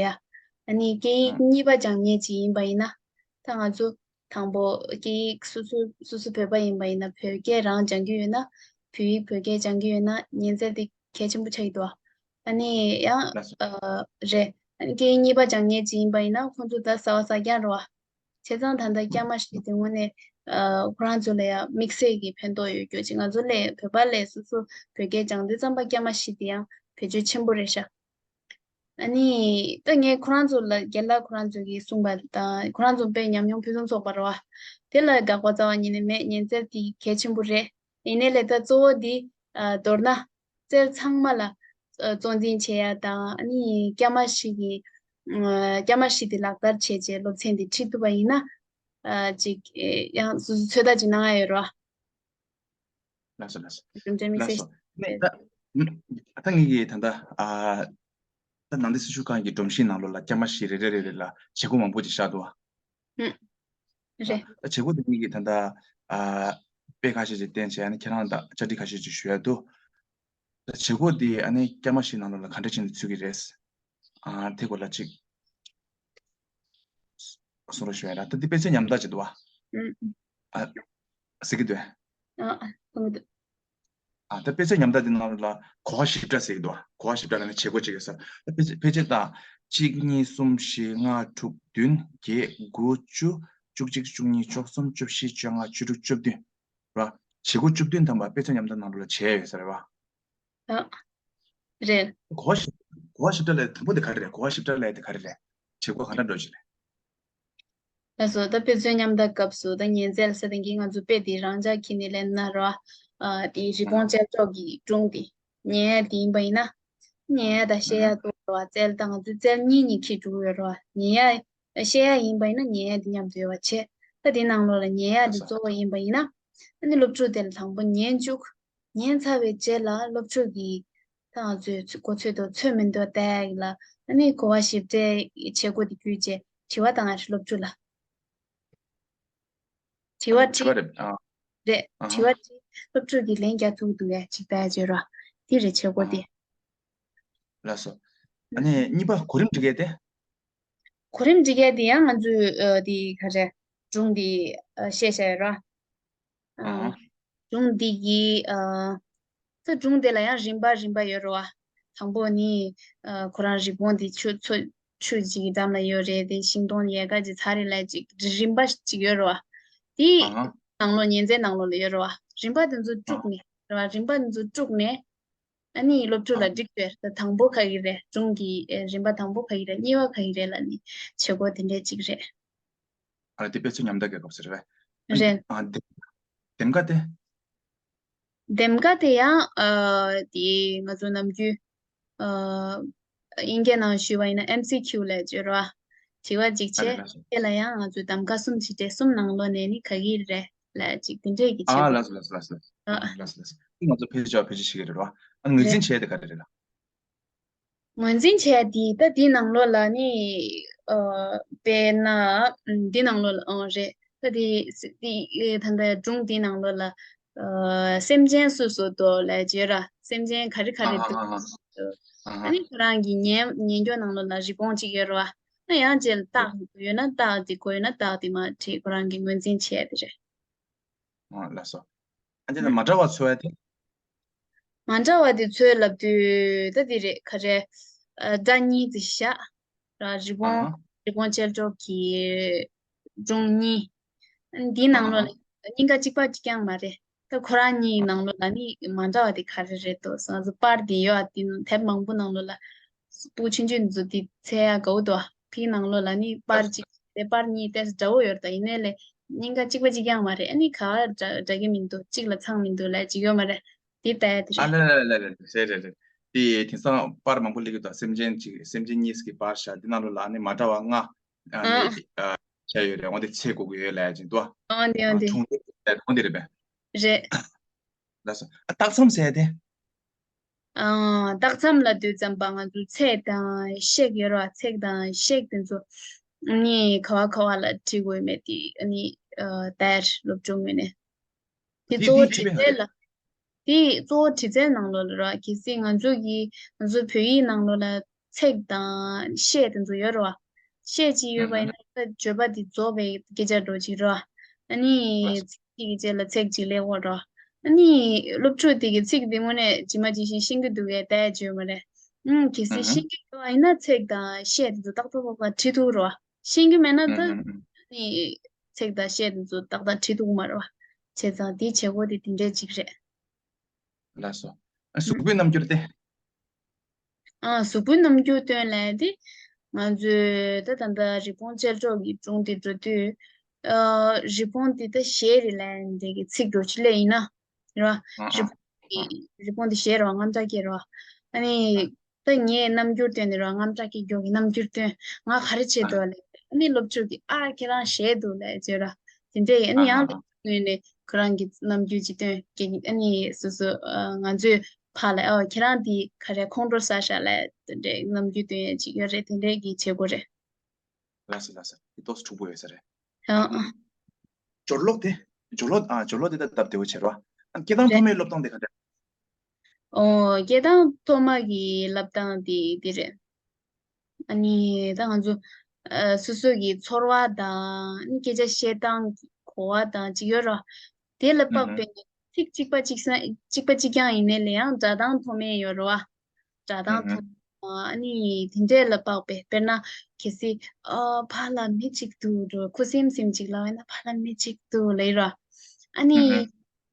ཨ་ནི་སྐད་ཡིག་ཨང་། གཉིས་པ་སྦྱང་མཁན་ཅིག་ཡིན་པ་ཡིན་ན། ད་ང་ཚོ། དང་པོ་སྐད་ཡིག་སོ་སོ་སོ་སོ་བོད་པ་ཡིན་པ་ཡིན་ན་བོད་སྐད་རང་སྦྱང་གི་ཡོད་ན། བོད་ཡིག་བོད་སྐད་སྦྱང་གི་ཡོད་ན་ཉན་ཚད་དེ་གལ་ཆེན་པོ་ཆགས་ཀྱི་འདུག་ཨ་ནི་ཡང་ལགས་སོ། ཨ། རེད། ཨ་ནི་སྐད་ཡིག་གཉིས་པ་སྦྱང་མཁན་ཅིག་ཡིན་པ་ཡིན་ན་ཁོང་ཚོ་ད་གསར་པ་གསར་རྐྱང་རེད་བ། བྱས་ཙང་ད་ལྟ་སྐྱ་མ་བཞི་དེ་དངོས་གནས་ཨ་ཁོ་རང་ཚོ་ལ་ཡང་དམིགས་བསལ་གྱི་ཕན་ཐོགས་ཡོད་རྒྱུ་ཅིག་ང་ཚོ་ལས་བོད་པ་ལས་སོ་སོ་བོད་སྐད་སྦྱང་དུས་ཙམ་པ་སྐྱ་མ་བཞི་དེ་ཡང་བེད་སྤྱོད་ཆེན་པོ་རེད་ཤག་ཨ་ནི། ད་ངས་ཁོ་རང་ཚོ་ལ་རྒན་ལགས་ཁོ་རང་ཚོ་གིས་གསུངས་པ་དང་ཁོ་རང་ཚོ་དཔེ་ཉམས་མྱོང་ཕུན་སུམ་ཚོགས་པ་རེད་བ། དེ་ལ་དགག་པ་རྩ་བ་ཉིད་ནས་མེད། ཉན་ཚད་དེ་གལ་ཆེན་པོ་རེད། ཡིན་ནའི་ལས་ད་གཙོ་བོ་འདི་ཨ་མདོར་ན་རྩལ་ཚང་མ་ལ་ གཙོ་འཛིན་བྱེད་ཡ་དང་ཨ་ནི་སྐྱ་མ་ཞིག་གིས་སྐྱ་མ་ཞིག་དེ་ལག་བསྟར་བྱས་རྗེས་སློབ་ཚན་དེ་ཁྲིད་ཐུབ་པ་ཡིན་ན་ཅིག་ཡང་སོ་སོའི་ཚོད་ལྟ་ཅིག་གནང་ཡ་ཡོད་རེད་བ། ལགས་སོ་ལགས་སོ། གྲུབ་འབྲས་དམིགས་ལགས་སོ། བསལ་ནས་ད་ད་ངེད་ཀྱིས་ད་ལྟ་ཨ་ད་ནང་སྡེ་སྲིད་བྱུས་ཁང་གི་སྒྲོམ་གཞིའི་ནང་ལོགས་ལ་སྐྱ་མ་བཞི་རེ་རེ་རེ་རེ་ལ་བྱེད་སྒོ་མང་པོ་ཅིག་བཞག་འདུག་ཨ། ཧུམ། རེད། བྱེད་སྒོ་དེ་ངེད་ཀྱིས་ད་ལྟ་ཨ་དཔེ་ཁ་ཤས་ཅིག་བསྟན་བྱས་ཨ་ནི་ཁྱེད་རང་དང་བཅར་འདྲི་ཁ་ཤས་ཅིག་ཞུ་ཡ་འདུག་ད་བྱེད་སྒོ་དེ་ཨ་ནི་སྐྱ་མ་བཞིའི་ནང་ལོགས་ལ་ག་འདྲ་བྱས་ནས་ཚུད་ཀྱི་རེད། ཨ་དེ་སྐོར་ལ་ཅིག་གསུང་རོགས་ཞུ་ཡ་ལ། ད་འདི་དཔེ་མཚོན་ཉམས་ཐག་ཅིག་འདུག་བ། ཨ་ཟེར་གྱི་འདུག་ཨ་ཨ་གསུང་གི་འདུག་ཨ་ད་དཔེ་མཚོན་ཉམས་ཐག་འདི་ནང་ལ་གོ་བ་ཞིབ་ཕྲ་ཟེར་གྱི་འདུག་བ། གོ་བ་ཞིབ་ཕྲ་ལ་ནི་བྱེད་སྒོ་ཅིག་ཡོད་ས། ད་ཕལ་ཆེར་ཕལ་ཆེར་ད་གཅིག་གཉིས་གསུམ་བཞི་ལྔ་དྲུག་བདུན་བརྒྱད་དགུ་བཅུ་བཅུ་གཅིག་བཅུ་གཉིས་བཅུ་གསུམ་བཅུ་བཞི་བཅོ་ལྔ་བཅུ་དྲུག་བཅུ་བདུན་ར། བྱེད་སྒོ་བཅུ་བདུན་ཐམ་པ་དཔེ་མཚོན་ཉམས་ཐག་ནང་ལོགས་ལ་བྱས་ཡོད་ས་རེད་བ། ཨ། རེད། གོ་བ་ཞིབ་གོ་བ་ཞིབ་ཕྲ་ལས་དང་པོ་དེ་ག་རེ་རེད། གོ་བ་ཞིབ་ཕྲ་ལས་དེ་ག་རེ་རེད། བྱེད་སྒོ་ག་འདྲ་འགྲོ་གི་རེད། ལགས་སོ། ད་དཔེ་མཚོན་ཉམས་ཐག་སྐབས་སུ་ད་ཉན་རྩལ་ཟེར་དེ་གིས་ང་ཚོ་དཔེ་དེ་རང་འཇགས་ཁྱེར་ནས་ལེན་ན་ར། ཨ་དེ་རི་བོང་ཅལ་ཅོག་གི་སྒྲུང་དེ་ཉན་ཡ་དེ་ཡིན་པ་ཡིན་ན། ཉན་ཡ་དང་བཤད་ཡ་ཏོག་ར་བ་རྩལ་དང་ང་ཚོའི་རྩལ་གཉིས་གཉིས་ཁྱེར་འགྲོ་གི་ཡོད་ར་བ། ཉན་ཡ་བཤད་ཡ་ཡིན་པ་ཡིན་ན་ཉན་ཡ་དེ་མཉམ་དུ་ཡོད་པ་བྱས། ད་དེ་ནང་ལོགས་ལ་ཉན་ཡ་དེ་གཙོ་བོ་ཡིན་པ་ཡིན་ན། ཨ་ནི་སློབ་ཕྲུག་དེ་ལ་དང་པོ་ཉན་བཅུག་ཉན་ཚར་བའི་རྗེས་ལ་སློབ་ཕྲུག་གིས་ད་ང་ཚོས་གོ་ཚོད་དང་ཚོད་མི་འདུག་ལྟ་ཡ་ལ། ཨ་ནི་གོ་བ་ཞིབ་ཕྲའི་བྱེད་སྒོ་དེ་བརྒྱུད་རྗེས་དྲི་བ་བཏང་ཡ་རེད་སློབ་ཕྲུག་ལ། དྲི་བ་དྲི་བ་རེད་ཨ། རེད། ཨ་དྲི་བ་དྲི། སློབ་ཕྲུག་གིས་ལན་རྒྱག་ཐུབ་འདུག་ཡ་ཅིག་ལྟ་ཡ་བྱེད་རོགས། དེ་རེད་བྱེད་སྒོ་ཨ་དེ། ལགས་སོ། ཨ་ནི་གཉིས་པ་གོ་རིམ་སྒྲིག་ཡས་དེ། གོ་རིམ་སྒྲིག་ཡས་དེ་ཡང་ང་ཚོས་ཨ་དེ་ག་རེ་སྒྲུང་དེ་ཨ་བཤད་བཞག་ཡོད་ར། ཨ། སྒྲུང་འདི་གི་ཨ། ད་སྒྲུང་དེ་ལ་ཡང་རིམ་པ་རིམ་པ་ཡོད་རེད་བ། དང་པོ་ནི་ཨ་ཁོ་རང་རི་བོང་དེ་ཆུ་མཚོ་ཆུ་གཅིག་གི་འགྲམ་ལ་ཡོད་རེད་དེ་ཤིང་སྡོང་ཡལ་ག་ཅིག་ཚར་རེད་ལབ་ཅིག་རིམ་པ་ཅིག་ཡོད་རེད་བ། དེ་ཨ། ནང་ལོགས་ཉན་རྩལ་ནང་ལོགས་ལ་ཡོད་རེད་བ། རིམ་པ་དེ་ཚོ་ཨ། དཀྲུགས་ནས་རེད་བ། རིམ་པ་དེ་ཚོ་དཀྲུགས་ནས་ཨ་ནི་སློབ་ཕྲུག་ཨ། ལ་སྒྲིག་དགོས་རེད། ད་དང་པོ་ག་གི་རེད། སྒྲུང་གི་ཨེ་རིམ་པ་དང་པོ་ག་གི་རེད། གཉིས་པ་ག་གི་རེད་ལབ་ནི་བྱེད་སྒོ་དེ་འདྲས་ཅིག་རེད། ཨ་དེ་དཔེ་མཚོན་ཉམས་ཐག་གི་སྐབས་སུ་རེད་པས། རེད། ཨ་འདེམས་ཀ་དེ། འདེམས་ཀ་དེ་ཡང་ཨ་དེ་ང་ཚོ་ནམ་རྒྱུན་ཨ་དབྱིན་སྐད་ནང་ཞུས་པ་ཡིན་ན་ཨེམ་སི་ཁྱུ་ལབ་ཡོད་རེད་བ། དྲི་བ་གཅིག་ཨ་རེད་བྱས། ལགས་སོ། དེ་ལ་ཡང་ང་ཚོས་གདམ་ག་གསུམ་ཅིག་སྤྲད། གསུམ་ནང་ལོགས་ནས་ནི་ག་གི་རེད་ལབ་ཅིག་དེ་འདྲས་ཀྱི་ཨ་བྱེད་དགོས། ལགས་སོ་ལགས་སོ་ལགས་སོ། ཨ། ལགས་སོ་ལགས་སོ། ང་ཚོ་ཕལ་ཆེར་ཕལ་ཆེར་ཤེས་ཀྱི་རེད་བ། ཨ་ངོས་རེད། འཛིན་བྱས་དེ་ག་རེ་རེད་ལ། ངོས་འཛིན་བྱས་དེ་ད་དེའི་ནང་ལོགས་ལ་ནི་ཨ་དཔེར་ན་ཨ་འདི་ནང་ལོགས་ལ་ཨང་རེད། ད་དེ་དེ་ད་ལྟ་སྒྲུང་དེའི་ནང་ལོགས་ལ་ཨ་སེམས་ཅན་སུ་སུ་འདུག་ལབ་བརྗོད་ར། སེམས་ཅན་ག་རེ་ག་ཨ་རེ་ཨ་འདུག་ཨ་ཨ་ཨ་ཨ་ནི་ཁོ་རང་གི་ཉན་ཉན་སྐྱོར་ནང་ལོགས་ལ་རི་བོང་གཅིག་ཡོད་རེད་བ། ཨ་ཡང་རྗེས་ལ་རྟགས་དགོས་ཡོད་ན་རྟགས་དེ་དགོས་ཡོད་ན་རྟགས་དེ་མར་བྲིས། ཁོ་རང་གི་ངོས་འཛིན་བྱས་དེ་རེད། ཨ་ལགས་སོ། ཨ་འདི་ན་མ་འདྲ་བ་འཚོལ་བ་དེ། མ་འདྲ་བ་དེ་འཚོལ་ལབ་དུས་ད་འདི་རེད། ག་རེ་ཨ་སྒྲ་གཉིས་དེ་བཞག་ར། རི་བོང་ཨ་རི་བོང་ཅལ་ཏོག་གི་སྒྲུང་གཉིས། འདིའི་ནང་ལོགས་ཨ་ལ་སྙིང་ག་གཅིག་པ་གཅིག་རྐྱང་མ་རེད། ད་ཁོ་རང་གཉིས་ནང་ལོགས་ལ་ནི་མ་འདྲ་བ་དེ་ག་རེ་རེད་འདུག་ཟེར་ང་ཚོ་པར་དེ་ཡོད་ཨ། དེ་ནང་དེབ་མང་པོ་ནང་ལོགས་ལ་སྤུ་ཆུང་ཆུང་འདི་ཚོ་དེ་འཚོལ་ཡ་དགའ་བོ་འདུག་ཨ། དེའི་ནང་ལོགས་ལ་ནི་པར་གཅིག་དེ་པར་གཉིས་ཏོག་ཙམ་འདྲ་བོ་ཡོད་རེད། ད་ཡིན་ནའི་ལས་སྙིང་ག་གཅིག་པ་གཅིག་རྐྱང་མ་རེད། ཨ་ནི་ག་འདྲ་འདྲ་གི་མི་འདུག་གཅིག་ལ་ཚང་མི་འདུག་ལབ་ཅིག་ཡོད་མ་རེད། དེ་ལྟ་ཡ་དེ་ཨ་རེད། ལ་ལ་ལ་ལ་ལ་རེད་རེད་རེད། དེ་དེང་སང་པར་མང་པོ་སླེབས་ཀྱི་འདུག་སེམས་ཅན་གཅིག་སེམས་ཅན་གཉིས་ཀྱི་པར་བཞག་དེ་ནང་ལོགས་ལ་ཨ་ནི་མ་འདྲ་བ་ལྔ་ཨ་ཨ་ནི་ཨ་བྱས་ཡོད་རེད། འོ་དེ་འཚོལ་དགོས་ཀྱི་ཡོད་ལབ་ཅིག་འདུག་ཨ་འདི་ཨ་ཨ་འདི་གྲུང་དེ་རེད་པས། རེད། ལགས་སོ། ཨ་རྟགས་མཚམས་ཟེར་ཏེ། ཨང་། རྟགས་མཚམས་ལབ་དུས་ཙམ་པ་ང་ཚོ་ཚེག་དང་གཤེགས་ཡོད་རེད་བ། ཚེག་དང་གཤེགས་དེ་ཚོ་ནི་ག་བ་ག་བ་ལ་བྲིས་དགོས་མེད་དེ་ནི་ཨ་ད་སློབ་སྦྱོང་ངོས་ནས་དེ་དེ་གཙོ་བོ་དེ་བྲིས་ཚད་ལ། དེ་གཙོ་བོ་བྲིས་ཚད་ནང་ལོགས་ལ་རེད་བ། གལ་སྲིད་ང་ཚོ་གི་ང་ཚོ་བོད་ཡིག་ནང་ལོགས་ལ་ཚེག་དང་གཤེགས་དེ་ཚོ་ཡོད་རེད་བ། གཤེགས་ཅིག་ཡོད་པ་ཡིན་ན་ད་བརྗོད་པ་དེ་རྫོགས་པའི་སྐད་ཆ་འདྲ་ཅིག་རེད་བ། ཨ་ནི་ཚིག་གཅིག་གི་རྗེས་ལ་ཚེག་གཅིག་སླེབས་ཡོད་རེད་བ། ཨ་ནི་སློབ་ཕྲུག་དེ་གི་ཚིག་དེ་དངོས་གནས་ཇི་མ་ཇི་བཞིན་ཤེས་ཀྱི་འདུག་གས་ད་བརྗོད་མ་རེད། ཨང་། གལ་སྲིད་ཤེས་ཀྱི་ཡོད་པ་ཡིན་ན་ཚེག་དང་གཤེགས་དེ་ཚོ་ཏག་ཏག་ཏག་ཏག་བྲིས་ཐུབ་རེད་བ། ཤེས་ཀྱི་མེད་ན་ད་ཨ་ནི་ཚེག་དང་གཤེགས་དེ་ཚོ་ཏག་ཏག་བྲིས་ཐུབ་ཀྱི་མ་རེད་བ། བྱས་ཙང་དེའི་བྱེད་སྒོ་དེ་དེ་འདྲས་ཅིག་རེད། ལགས་སོ། ཨ་གཟུགས་པོའི་རྣམ་འགྱུར་ཏེ། ཨ་གཟུགས་པོའི་རྣམ་འགྱུར་སྟོན་ལབ་དེ། ང་ཚོས་ད་ད་ལྟ་རི་བོང་ཅལ་ཏོག་གི་སྒྲུང་དེ་འགྲོ་དུས། ཨ་རི་བོང་དེ་ད་གཞས་རེད་ལབ་འདི་གི་ཚིག་འགྲོ་ཅི་ལས་ཡིན་ན། རེད་བ། ཨ་རི་ཨ་བོང་དེ་རི་བོང་དེ་གཞས་རེད་བ། རྔམ་སྐྲག་སྐྱེ་རེད་བ། ཨ་ནི་ད་ངས་རྣམ་འགྱུར་སྟོན་ནས་ར། རྔམ་སྐྲག་སྐྱེ་མགྱོགས་ཀྱི་རྣམ་འགྱུར་སྟོན། ང་ག་རེ་བྱེད་འདུག་ལབ། ཨ་ནི་སློབ་ཕྲུག་གིས་ཨ་ཁྱེད་རང་ཞེད་འདུག་ལབ་བརྗོད་ར། དེ་འདྲས་ཡིན། ཨ་ནི་ཡང་དེ་ངོས་ནས་ཁོ་རང་གི་རྣམ་འགྱུར་ཅིག་སྟོན་གི། ཨ་ནི་སོ་སོ་ཨ་ང་ཚོས་ཕར་ལ་ཨོ་ཁྱེད་རང་དེ་ག་རེ་ཁོང་ཁྲོ་ཟ་ཤག་ལབ་དེ་འདྲས་རྣམ་འགྱུར་སྟོན་ཡས་ཅིག་ཡོད་རེད། དེ་འདྲས་ཀྱི་བྱེད་དགོས་རེད། ལགས་སོ་ལགས་སོ། དེ་ཏོག་ཙམ་འཁྲུག་པོ་ཡོད་ས་རེད། ཨ་ཨ། སྦྱོར་ཀློག་དེ། སྦྱོར་ཀློག་ཨ་སྦྱོར་ཀློག་དེ་ད་སྟབས་བདེ་བོ་བྱེད་རོགས། ཨ་སྐད་གདངས་རེད། ཐོག་མའི་སློབ་སྟངས་དེ་ག་འདྲ། ཨོ་སྐད་གདངས་ཐོག་མ་གི་སློབ་སྟངས་དེ་དེ་རེད། ཨ་ནི་ད་ང་ཚོ་ཨ་སོ་སོ་གི་ཚོར་བ་དང་ཨ་ནི་སྐད་ཆ་བཤད་སྟངས་གོ་བ་དང་ཅིག་ཡོད་རོགས། དེ་ལ་དཔག་པའི་ཚིག་གཅིག་པ་གཅིག་ས་གཅིག་པ་གཅིག་རྐྱང་ཡིན་ནའི་ལས་ཡང་སྒྲ་གདངས་མཐོ་དམན་ཡོད་རེད་བ། སྒྲ་གདངས་མཐོ་དམན། ཨ་ནི་དེ་འདྲས་ལ་དཔག་པའི་དཔེར་ན་གལ་སྲིད་ཨ་ཕར་ལ་མི་གཅིག་འདུག་འགྲོ། ཁུ་སིམ་སིམ་གཅིག་ལབ་ཡིན་ན་ཕར་ལ་མི་གཅིག་འདུག་ལབ་ཡིན་ར། ཨ་ནི་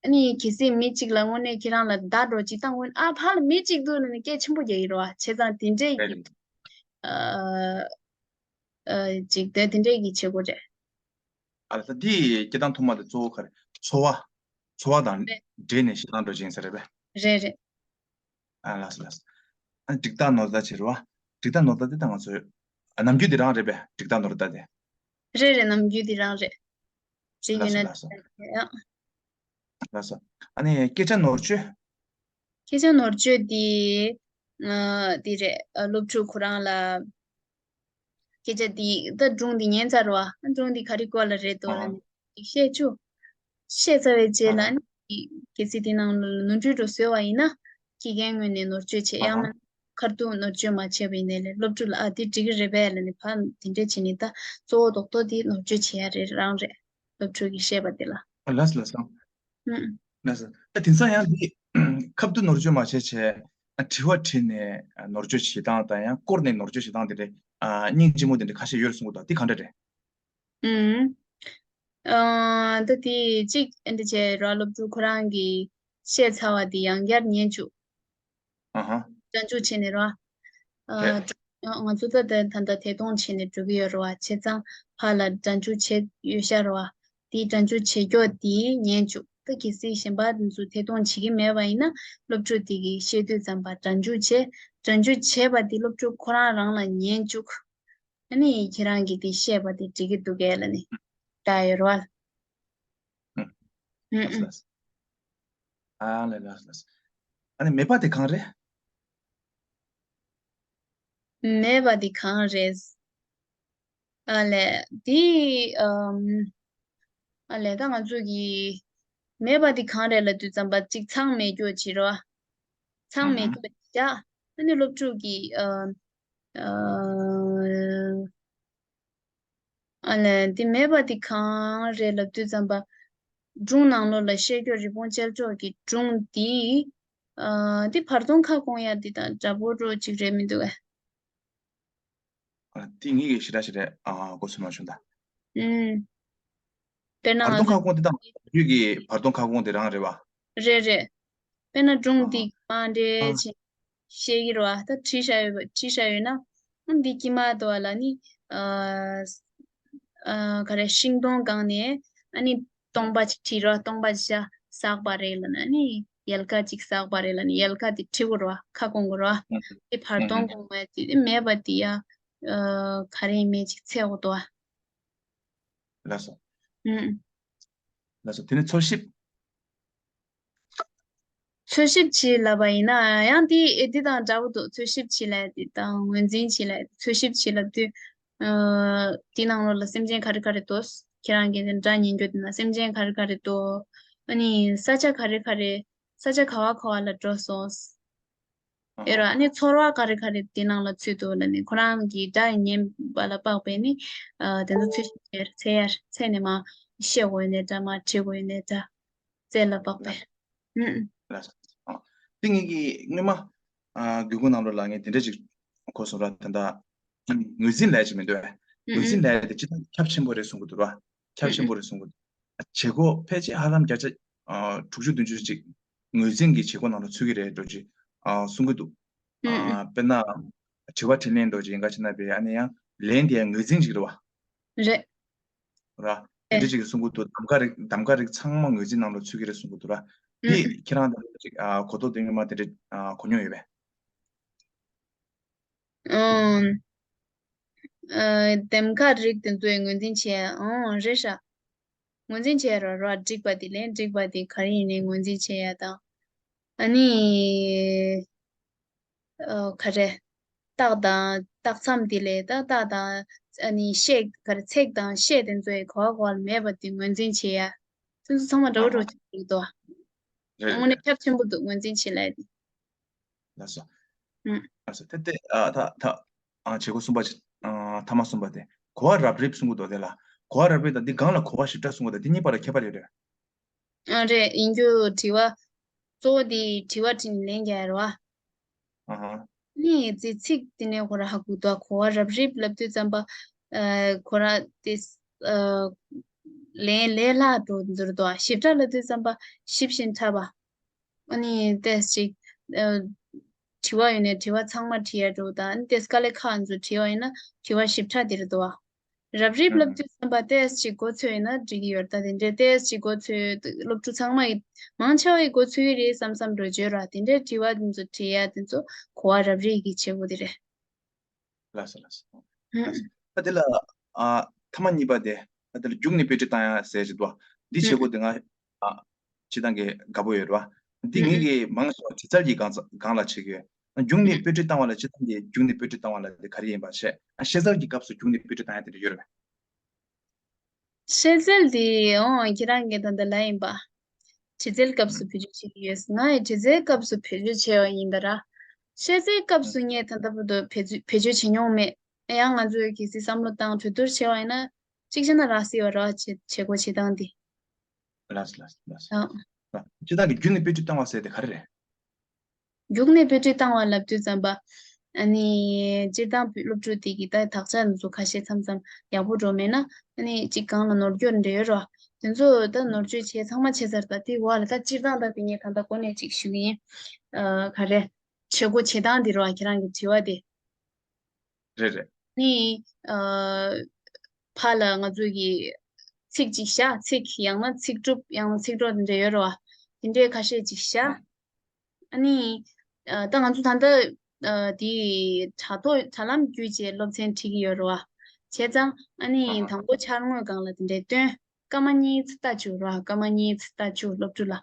ཨ་ནི་གལ་སྲིད་མི་གཅིག་ལ་དངོས་གནས་ཁྱེད་རང་ལ་བརྡ་འགྲོ་གཅིག་བཏང་དགོས་ན་ཨ་ཕར་ལ་མི་གཅིག་འདུག་ལབ་ནས་སྐད་ཆེན་པོ་རྒྱག་གི་རེད་བ། བྱས་ཙང་དེ་འདྲས་ཀྱི་ཨ་ཨ་ཅིག་དེ་དེ་འདྲས་ཀྱི་བྱེད་སྒོ་རེད། ཨ་ལ་ད་འདི་སྐད་གདངས་ཐོག་མ་དེ་གཙོ་བོ་ག་རེ། ཚོར་བ། ཚོར་བ་དང་རེད། འབྲེལ་ནས་གཞས་གདངས་འགྲོ་བཞིན་ཟེར་རེད་པས། རེད་རེད། ཨ་ལགས་སོ་ལགས་སོ། ཨ་འགྲིག་རྟགས་ནོར་རྟགས་བྱེད་རོགས། འགྲིག་རྟགས་ནོར་རྟགས་དེ་ད་ང་ཚོས་ཨ་ནམ་རྒྱུན་དེ་རང་རེད་པས། འགྲིག་རྟགས་ནོར་རྟགས་དེ། རེད་རེད། ནམ་རྒྱུན་དེ་རང་རེད། རེད་ཡིན་ན། ལགས་སོ་ལགས་སོ། ཡ། ལགས་སོ། ཨ་ནི་སྐད་ཆ་ནོར་བཅོས། སྐད་ཆ་ནོར་བཅོས་དེ་ཨ་དེ་རེད། ཨ་སློབ་ཕྲུག་ཁོ་རང་ལ་སྐད་ཆ་དེ་ད་སྒྲུང་དེ་ཉན་ཚར་བ། སྒྲུང་དེ་ག་རེ་སྐོར་ལ་རེད་འདུག་ལབ་ཨ་ནས་བཤད་བཅུག་བཤད་ཚར་བའི་རྗེས་ལ་ཨ་ནི་གལ་སྲིད་དེ་ནང་ལ་ནོར་འཁྲུལ་འགྲོ་བཟོས་པ་ཡིན་ན་དགེ་རྒན་ངོས་ནས་ནོར་བཅོས་བྱེད། ཡང་མིན་ཁ་ཐུག་ནོར་བཅོས་མ་བྱས་པ་ཡིན་ནའི་ལས་སློབ་ཕྲུག་ལ་ཨ་དེ་འགྲིག་གི་རེད་པས་ལབ་ནས་ཕར་དེ་འདྲས་བྱས་ནས་ད་གཙོ་བོ་རྡོག་རྡོག་དེ་ནོར་བཅོས་བྱེད་ཡ་རེད་རང་རེད། སློབ་ཕྲུག་གིས་བཤད་པ་དེ་ལ། ཨ་ལགས་སོ་ལགས་སོ། ཨུམ། ལགས་སོ། ད་དེང་སང་ཡང་འདི་ཁ་ཐུག་ནོར་བཅོས་མ་བྱས་བྱས་ཨ་དྲི་བ་དྲིས་ནས་ནོར་བཅོས་བྱེད་སྟངས་དང་ཡང་སྐོར་ནས་ནོར་བཅོས་བྱེད་སྟངས་དེ་འདྲ་ཨ་སྙིང་རྗེ་མོ་དེ་འདྲ་ཁ་ཤས་ཡོད་རེད་གསུང་གི་འདུག་འདི་ག་འདྲ་རེད། ཨུམ། ཨ་ད་དེ་གཅིག་ཨ་འདྲ་བྱས་ར། སློབ་ཕྲུག་ཁོ་རང་གིས་བཤད་ཚར་བ་དེ་ཡང་བསྐྱར་ཉན་བཅུག་ཨ་ཧ། སྒྲ་འཇུག་བྱས་ནས་ར། ཨ་རེད། ང་ཚོ་ད་ལྟ་ད་ལྟ་ཐད་གཏོང་བྱས་ནས་འགྲོ་གི་ཡོད་རེད་བ། བྱས་ཙང་ཕར་ལ་སྒྲ་འཇུག་བྱས་ཡོད་ཤག་རེད་བ། དེའི་སྒྲ་འཇུག་བྱེད་ཀྱོག་དེ་ཉན་བཅུག་ད་གལ་སྲིད་གཞན་པ་འདི་ཚོ་ཐད་གཏོང་བྱེད་ཀྱི་མེད་པ་ཡིན་ན་སློབ་ཕྲུག་དེ་གིས་བཤད་དུས་ཙམ་པ་སྒྲ་འཇུག་བྱས། སྒྲ་འཇུག་བྱས་པ་དེ་སློབ་ཕྲུག་ཁོ་རང་རང་ལ་ཉན་བཅུག་ཨ་ནི་ཁྱེད་རང་གིས་དེ་བཤད་པ་དེ་འགྲིག་གི་འདུག་གས་ལབ་ནས་བལྟ་ཡོད་རེད་བ། ཨུ། ཨུ་ལགས་སོ་ཨུ། ལགས་སོ། ཨ་ལས་ལགས་སོ་ལགས་སོ། ཨ་ནི་མེད་པ་དེ་གང་རེད། མེད་པ་དེ་གང་རེད། ཨ་ལས་དེ་ཨམ། ཨ་ལས་ད་ང་ཚོ་གི་མེད་པ་དེ་གང་རེད་ལབ་དུས་ཙམ་པ་གཅིག་མཚམས་མེད་རྒྱུ་བྱེད་རོགས། མཚམས་མེད་ཨུ་རྒྱུ་བྱ། ཨ་ནི་སློབ་ཕྲུག་གི་ཨ་ཨ། ཨ་ལས་འདི་མེད་པ་འདི་གང་རེད་ལབ་དུས་ཙམ་པ། སྒྲུང་ནང་ལོགས་ལ་བཤད་རྒྱུ་རི་བོང་ཅལ་ཅོག་གི་སྒྲུང་འདི། ཨ་འདི་བར་སྟོང་ཁ་སྐོང་ཡ་འདི་དང་འདྲ་པོ་འདྲ་པོ་ཅིག་རེད་མི་འདུག་གས། ཨ་འདི་ངེད་ཀྱིས་ཞེ་དྲག་ཞེ་དྲག་ཨ་མགོ་ཚོས་མ་བྱུང་ད། ཨུམ། དཔེར་ན་བར་སྟོང་ང་ཚོ་ཁ་སྐོང་འདི་དང་རྒྱུད་ཀྱི་བར་སྟོང་ཁ་སྐོང་འདི་རང་རེད་བ། རེད་རེད། དཔེར་ན་སྒྲུང་ཨ་འདི་མ་འདྲེས་ཨ་ཕྱིན། བཤད་ཀྱི་རེད་བ། ད་བྲིས་བཞག་ཡོད་པ་བྲིས་བཞག་ཡོད་ན། ཨ་འདི་དཀྱིལ་མ་དུ་བ་ལ་ནི། ཨ་ཨ་ག་རེ་ཤིང་སྡོང་སྒང་ནས་ཨ་ནི་སྟོང་པ་ཅིག་བྲིས་རོགས། སྟོང་པ་ཅིག་བཞག་ཟགས་པ་རེད་ལབ་ན་ནི་ཡལ་ག་ཅིག་ཟགས་པ་རེད་ལབ་ནི་ཡལ་ག་དེ་བྲི་དགོས་རེད་བ། ཁ་སྐོང་དགོས་རེད་བ། དེ་བར་སྟོང་སྐོང་བ་དེ་མེད་པ་དེ་ཡ། ཨ་ག་རེ་ཡིན་མིན་ཅིག་འཚོལ་དགོས་འདུག་བ། ལགས་སོ། ཨུམ། ལགས་སོ། དེ་ནས་འཚོལ་ཞིབ། འཚོལ་ཞིབ་བྱེད་ལབ་པ་ཡིན་ན་ཡང་དེ་ཨེ་འདི་དང་འདྲ་པོ་འདུག་འཚོལ་ཞིབ་བྱེད་ལབ་དེ་དང་ངོས་འཛིན་བྱེད་ལབ་འཚོལ་ཞིབ་བྱེད་ལབ་དུས། ཨ་དེ་ནང་ལོགས་ལ་སེམས་ཅན་ག་རེ་ག་རེ་འདུག་ཁྱེད་རང་གིས་སྒྲ་ཉན་རྒྱུ་དེ་ན་སེམས་ཅན་ག་རེ་ག་རེ་འདུག་ཨ་ནི་ས་ཆ་ག་རེ་ག་རེ་ས་ཆ་ག་བ་ག་བ་ལ་འགྲོ་སོང་། ཨེ་རོ། ཨ་ནི་ཚོར་བ་ག་རེ་ག་རེ་དེ་ནང་ལ་ཚུད་འདུག་ལབ་ནས་ཁོ་རང་གིས་སྒྲ་ཉན་པ་ལ་དཔག་པའི་ནི། ཨ་དེ་ཚོ་འཚོལ་ཞིབ་བྱས་འཚོལ་ཡར་འཚོལ་ནས་མར་བཤད་དགོས་ཡོད་ནའི་འདྲ་མར་བྲིས་དགོས་ཡོད་ནའི་འདྲ། རྩལ་ལ་དཔག་པའི། ཨུ་ཨུ། ལགས་སོ། ཨ་དེ་ངེད་ཀྱིས་སྔོན་མ་ཨ་དགེ་སྐོང་ནང་ལོགས་ལ་ངས་དེ་འདྲ་ཅིག་གོ་སོང་ར། ད་ལྟ་ངོས་འཛིན་ལབ་ཅིག་མི་འདུག་གས། ངོས་འཛིན་ལབ་དེ་སྤྱིར་བཏང་ཁྱབ་ཆེན་པོ་རེད་གསུང་གི་འདུག་ར། ཁྱབ་ཆེན་པོ་རེད་གསུང་གི་འདུག་བྱེད་སྒོ་ཕལ་ཆེར་ཧ་ལམ་བརྒྱ་ཆ་ཨ་དྲུག་ཅུ་བདུན་ཅུ་ཅིག་ངོས་འཛིན་གྱི་བྱེད་སྒོ་ནང་ལ་ཚུད་ཀྱི་རེད་འདྲ་ཅིག་ཨ་གསུང་གི་འདུག་ཨ་དཔེར་ན་དྲི་བ་དྲིས་ལན་འདྲ་ཅིག་ཡིན་ག་བྱས་ན་བས་ཨ་ནི་ཡང་ལན་དེ་ཡང་ངོས་འཛིན་ཅིག་རེད་བ། རེད། ར། དེ་འདྲ་ཅིག་གསུང་གི་འདུག་གདམ་ག་རིགས་གདམ་ག་རིགས་ཚང་མ་ངོས་འཛིན་ནང་ལ་ཚུད་ཀྱི་རེད་གསུང་གི་འདུག་ར། འདི་ཁྱེད་རང་དང་ཅིག་ཨ་གོ་རྟོགས་དེ་སྔོན་མ་དེ་འདྲ་ཨ་གོ་མྱོང་ཡོད་པས། ཨང་། ཨ། འདེམས་ཀ་རིགས་དེ་ཚོའི་ངོས་འཛིན་བྱས། ཨང་། རེད་ཤག་ངོས་འཛིན་བྱས་ར་ར། འགྲིག་པ་དེ་ལན། འགྲིག་པ་དེ་ག་རེ་ཡིན་ནའི་ངོས་འཛིན་བྱས་ཡ་དང་། ཨ་ནི། ཨ། ག་རེ། རྟགས་དང་རྟགས་མཚམས་དེ་ལས་ད་རྟགས་དང་། ཨ་ནི་ཤད། ག་རེ། ཚེག་དང་ཤད་དེ་ཚོ་ཡི་གོ་བ་གོ་བ་མེད་པ་དེ་ངོས་འཛིན་བྱེད་ཡ། དེ་ཚོ་ཚང་མ་འདྲ་བོ་འདྲ་བོ་ཅིག་འདུག་དོ། རེད་རེད་དངོས་གནས་རེད། ཁྱབ་ཆེན་པོ་འདུག་ངོས་འཛིན་བྱེད་ལས་དེ། ལགས་སོ། ཨུམ། ལགས་སོ། དེ་དེ། ཨ། ད་ད། ཨ། བྱེད་སྒོ་གསུམ་པ། ཨ། ཐ་མ་གསུམ་པ་དེ་གོ་བ་རབ་རིབ་གསུང་གི་འདུག་དེ་ལ་གོ་བ་རབ་རིབ་དང་འདི་སྒང་ལ་གོ་བ་ཞིབ་ཕྲ་གསུང་གི་འདུག་དེ་གཉིས་བར་ལ་ཁྱད་པར་ཡོད་རེད། ཨ། རེད། ཡིན་རྒྱུ། དྲི་བ་གཙོ་བོ་དེ་དྲི་བ་དྲིས་ནས་ལན་རྒྱག་ཡ་རེད་བ། ཨ་ཧ། ནི་ཚིག་ཚིག་དེ་ནས་ཁོ་ར་ཧ་གོ་འདུག་གོ་བ་རབ་རིབ་ལབ་དུས་ཙམ་པ། ཨ། ཁོ་ར་དེ། ཨ། ལན་ལས་སླ་འགྲོ་འདུག་ཞིབ་ཕྲ་ལབ་དུས་ཙམ་པ་ཞིབ་ཞིང་ཕྲ་བ། ཨ་ནི་ཏོག་ཙམ་ཅིག་ཨ། དྲི་བ་ཡོད་ནའི་དྲི་བ་ཚང་མ་དྲི་ཡ་འགྲོ་དང་། ཨ་ནི་ཏོག་ཙམ་དཀའ་ལས་ཁག་ཚོ་དྲི་བ་ཡིན་ན་དྲི་བ་ཞིབ་ཕྲ་དེ་རེད་འདུག་བ། རབ་རིབ་ལབ་དུས་ཙམ་པ་ཏོག་ཙམ་ཅིག་མགོ་ཚོས་ཡིན་ན་འགྲིག་གི་ཡོད་རེད། ད་དེ་འདྲའི་ཏོག་ཙམ་ཅིག་མགོ་ཚོས། སློབ་ཕྲུག་ཚང་མ་ཡི། མང་ཆེ་བ་ཡི་མགོ་ཚོས་ཀྱི་རེད་བསམ་བསམ་འགྲོ་བརྗོད་ར། དེ་འདྲའི་དྲི་བ་དེ་ཚོ་དྲི་ཡ་དེ་ཚོ་གོ་བ་རབ་རིབ་ཀྱི་བྱེད་སྒོ་དེ་རེད། ལགས་སོ། ལགས་སོ། ལགས་སོ། ཨ། ད་དེ་ལ། ཨ། ཐ་མ་གཉིས་པ་དེ། ད་དེ་ལ་རྒྱུགས་ནས་དཔེ་ཁྲིད་བཏང་ཡ་ཟེར་གྱི་འདུག་འདི་བྱེད་སྒོ་དེ་ང་། ཨ། སྤྱིར་བཏང་གི་དགའ་པོ་ཡོད་རེད་བ། འདི་ངེད་ཀྱིས་མང་ཆེ་བ་དྲི་རྩད་ཀྱི་སྒང་སྒང་ལ་བྱེད་ཀྱི་ཡོད། རྒྱུགས་ནས་དཔེ་ཁྲིད་བཏང་བ་ལ་སྤྱིར་བཏང་གི་རྒྱུགས་ནས་དཔེ་ཁྲིད་བཏང་བ་ལ་དེ་ག་རེ་ཡིན་པ་བཤད། ཨ། ཤེས་ཚད་ཀྱི་སྐབས་སུ་རྒྱུགས་ནས་དཔེ་ཁྲིད་བཏང་ཡ་དེ་འདྲ་ཡོད་རེད་པས། ཤེས་ཚད་དེ། འོ། ཁྱེད་རང་གིས་ད་ལྟ་ལབ་ཡིན་པ། དྲི་རྩད་སྐབས་སུ་བེད་སྤྱོད་བྱེད་ཀྱི་ཡོད། ང་ཡི་དྲི་རྩད་སྐབས་སུ་བེད་སྤྱོད་བྱས་པ་ཡིན་པ་ར། ཤེས་ཚད་སྐབས་སུ་ངས་ད་ལྟ་བར་དུ་བེད་སྤྱོད་བེད་སྤྱོད་བྱེད་མྱོང་མེད། ཡང་ང་ཚོས་གལ་སྲིད་བསམ་བློ་བཏང་གྲོས་བསྡུར་བྱས་པ་ཡིན་ན། གཅིག་བྱས་ན་རག་སྲིད་པ་ར། བྱེད་བྱེད་སྒོ་བྱེད་སྟངས་དེ། ལགས་སོ། ལགས་སོ། ལགས་སོ། ཨ། ལགས། སྤྱིར་བཏང་གི་རྒྱུགས་ནས་དཔེ་ཁྲིད་བཏང་བ་ཟེར་དེ་ག་རེ་རེད། རྒྱུགས་ནས་དཔེ་ཁྲིད་བཏང་བ་ལབ་དུས་ཙམ་པ། ཨ་ནི། སྤྱིར་བཏང་སློབ་ཕྲུག་དེ་གི་ད་དག་ཆ་འདི་ཚོ་ཁ་ཤས་མཚམས་མཚམས་ཡག་པོ་འགྲོ་མེད་ན། ཨ་ནི་གཅིག་སྒང་ལ་ནོར་སྐྱོན་འདྲ་ཡོད་ར། དེ་ཚོ་ད་ནོར་བཅོས་བྱས་ཚང་མ་བྱས་ཚར། ད་དེ་བར་ལ་ད་སྤྱིར་བཏང་ད་དེ་ངས་ད་ལྟ་གོ་གནས་གཅིག་ཞུ་གི་ཡིན། ཨ། ག་རེ། བྱེད་སྒོ་བྱེད་སྟངས་དེ་ར། ཁྱེད་རང་གི་དྲི་བ་དེ། རེད་རེད། ནི། ཨ། ཕར་ལ་ང་ཚོ་གི་ཚིག་ཅིག་བཞག་ཚིག་ཡང་ན་ཚིག་གྲུབ། ཡང་ན་ཚིག་གྲོགས་དེ་འདྲ་ཡོད་རེད་བ། དེ་འདྲའི་ཁ་ཤས་ཅིག་བཞག་ཨ་ནི། ཨ། ད་ང་ཚོ་ད་ལྟ། ཨ། དེ་དྲ་ཐོག་དྲ་ལམ་བརྒྱུད་བྱས་སློབ་ཚན་ཁྲིད་ཀྱི་ཡོད་རེད་བ། བྱས་ཙང་ཨ་ནི། ཨ་ཧ། དང་པོ་འཆར་ངོས་སྒང་ལ་དེ་འདྲའི་སྟོན། སྐར་མ་གཉིས་ཙམ་ལྟ་བཅུག་ར། སྐར་མ་གཉིས་ཙམ་ལྟ་བཅུག་སློབ་ཕྲུག་ལ།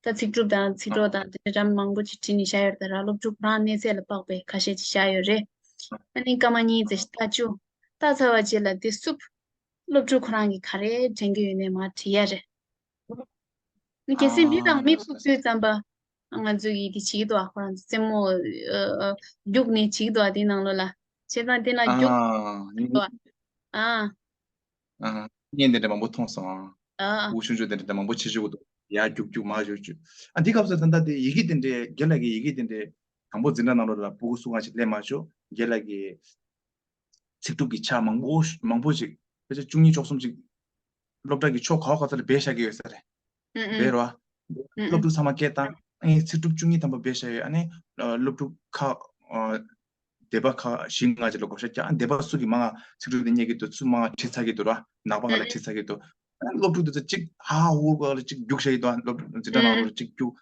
ད་ཚིག་གྲུབ་དང་ཚིག་གྲོགས་དང་དེ་འདྲ་འདྲ་མང་པོ་ཅིག་བྲིས་ནས་བཞག་ཡོད་རེད། ད་ར་སློབ་ཕྲུག་ཁོ་རང་གནས་ཚད་ལ་དཔག་པའི་ཁ་ཤས་ཅིག་བཞག་ཡོད་རེད། ཨ་ནི་སྐར་མ་གཉིས་ཙམ་ཞིག་ལྟ་བཅུག་ལྟ་ཚར་བ་རྗེས་ལ་དེ་སུབ། སློབ་ཕྲུག་ཁོ་རང་གིས་ག་རེ་དྲན་གྱི་ཡོད་ནའི་མར་བྲིས་ཡ་རེད། ཨ། གལ་སྲིད་མི་དང་མི་ཐུག་དུས་ཙམ་པ། ང་ཚོ་གིས་དེ་བྱེད་ཀྱི་འདུག་ཨ། ཁོ་རང་ཚོ་རྩེད་མོ། ཨ། ཨ། རྒྱུགས་ནས་བྱེད་ཀྱི་འདུག་ཨ། དེའི་ནང་ལོགས་ལ། བྱས་ཙང་དེ་ན་རྒྱུགས། ཨ། ཨ། ཨ། ཨ། བརྙན་དེ་འདྲ་མང་པོ་མཐོང་སོང་ཨ། ཨ། ཕྲུ་གུ་ཆུང་ཆུང་དེ་འདྲ་མང་པོ་བྱེད་བཅུག་གི་འདུག་ཡར་རྒྱུག་རྒྱུག་མར་རྒྱུག་རྒྱུག་ཨ། འདི་སྐབས་སུ་ད་ལྟ་དེ་ཡི་གེ་དེ་འདྲའི། རྒན་ལགས་ཀྱི་ཡི་གེ་དེ་འདྲའི་དང་པོ་འཛིན་གྲྭ་ནང་ལོགས་ལ་ཕྲུ་གུ་སུ་གང་ཞིག་སླེབས་མ་བྱུང་། རྒན་ལགས་ཀྱི་ཚིག་གྲུབ་ཀྱི་ཆ་མང་པོ་མང་པོ་ཞིག་ཕལ་ཆེར་བཅུ་གཉིས་བཅུ་གསུམ་ཅིག་སློབ་གྲྭ་གི་ཕྱོགས་ག་བ་ག་ཚོད་ལ་སྦས་བཞག་གི་ཡོད་ས་རེད། ཨུ་ཨུ། སྦས་རོ། ཨུ་ཨུ། སློབ་ཕྲུག་ཚང་མ་སྐད་བཏང་། ཨ་ནི་ཚིག་གྲུབ་བཅུ་གཉིས་ཐམ་པ་སྦས་བཞག་ཡོད། ཨ་ནི་སློབ་ཕྲུག་ཁག་ཨ། སྡེ་པ་ཁག་བཞི་ལྔ་ཅིག་ལ་བགོ་བཤའ་རྒྱག་ཨ། སྡེ་པ་སུ་གིས་མང་ང་ཚིག་གྲུབ་དེ་རྙེད་ཀྱི་འདུག་སུ་མང་ང་བྲིས་ཚར་གྱི་འདུག་ར། ནག་པ་སྒང་ལ་བྲིས་ཚར་གྱི་འདུག་ཨ་ནི་སློབ་ཕྲུག་དེ་ཚོ་གཅིག་ཧ་ཧ་ཧུ་ཧུ་སྒང་ལ་གཅིག་རྒྱུགས་བཞག་གི་འདུག་ཨ། སློབ་འཛིན་གྲྭ་ནང་ལོགས་ལ་གཅིག་རྒྱུགས།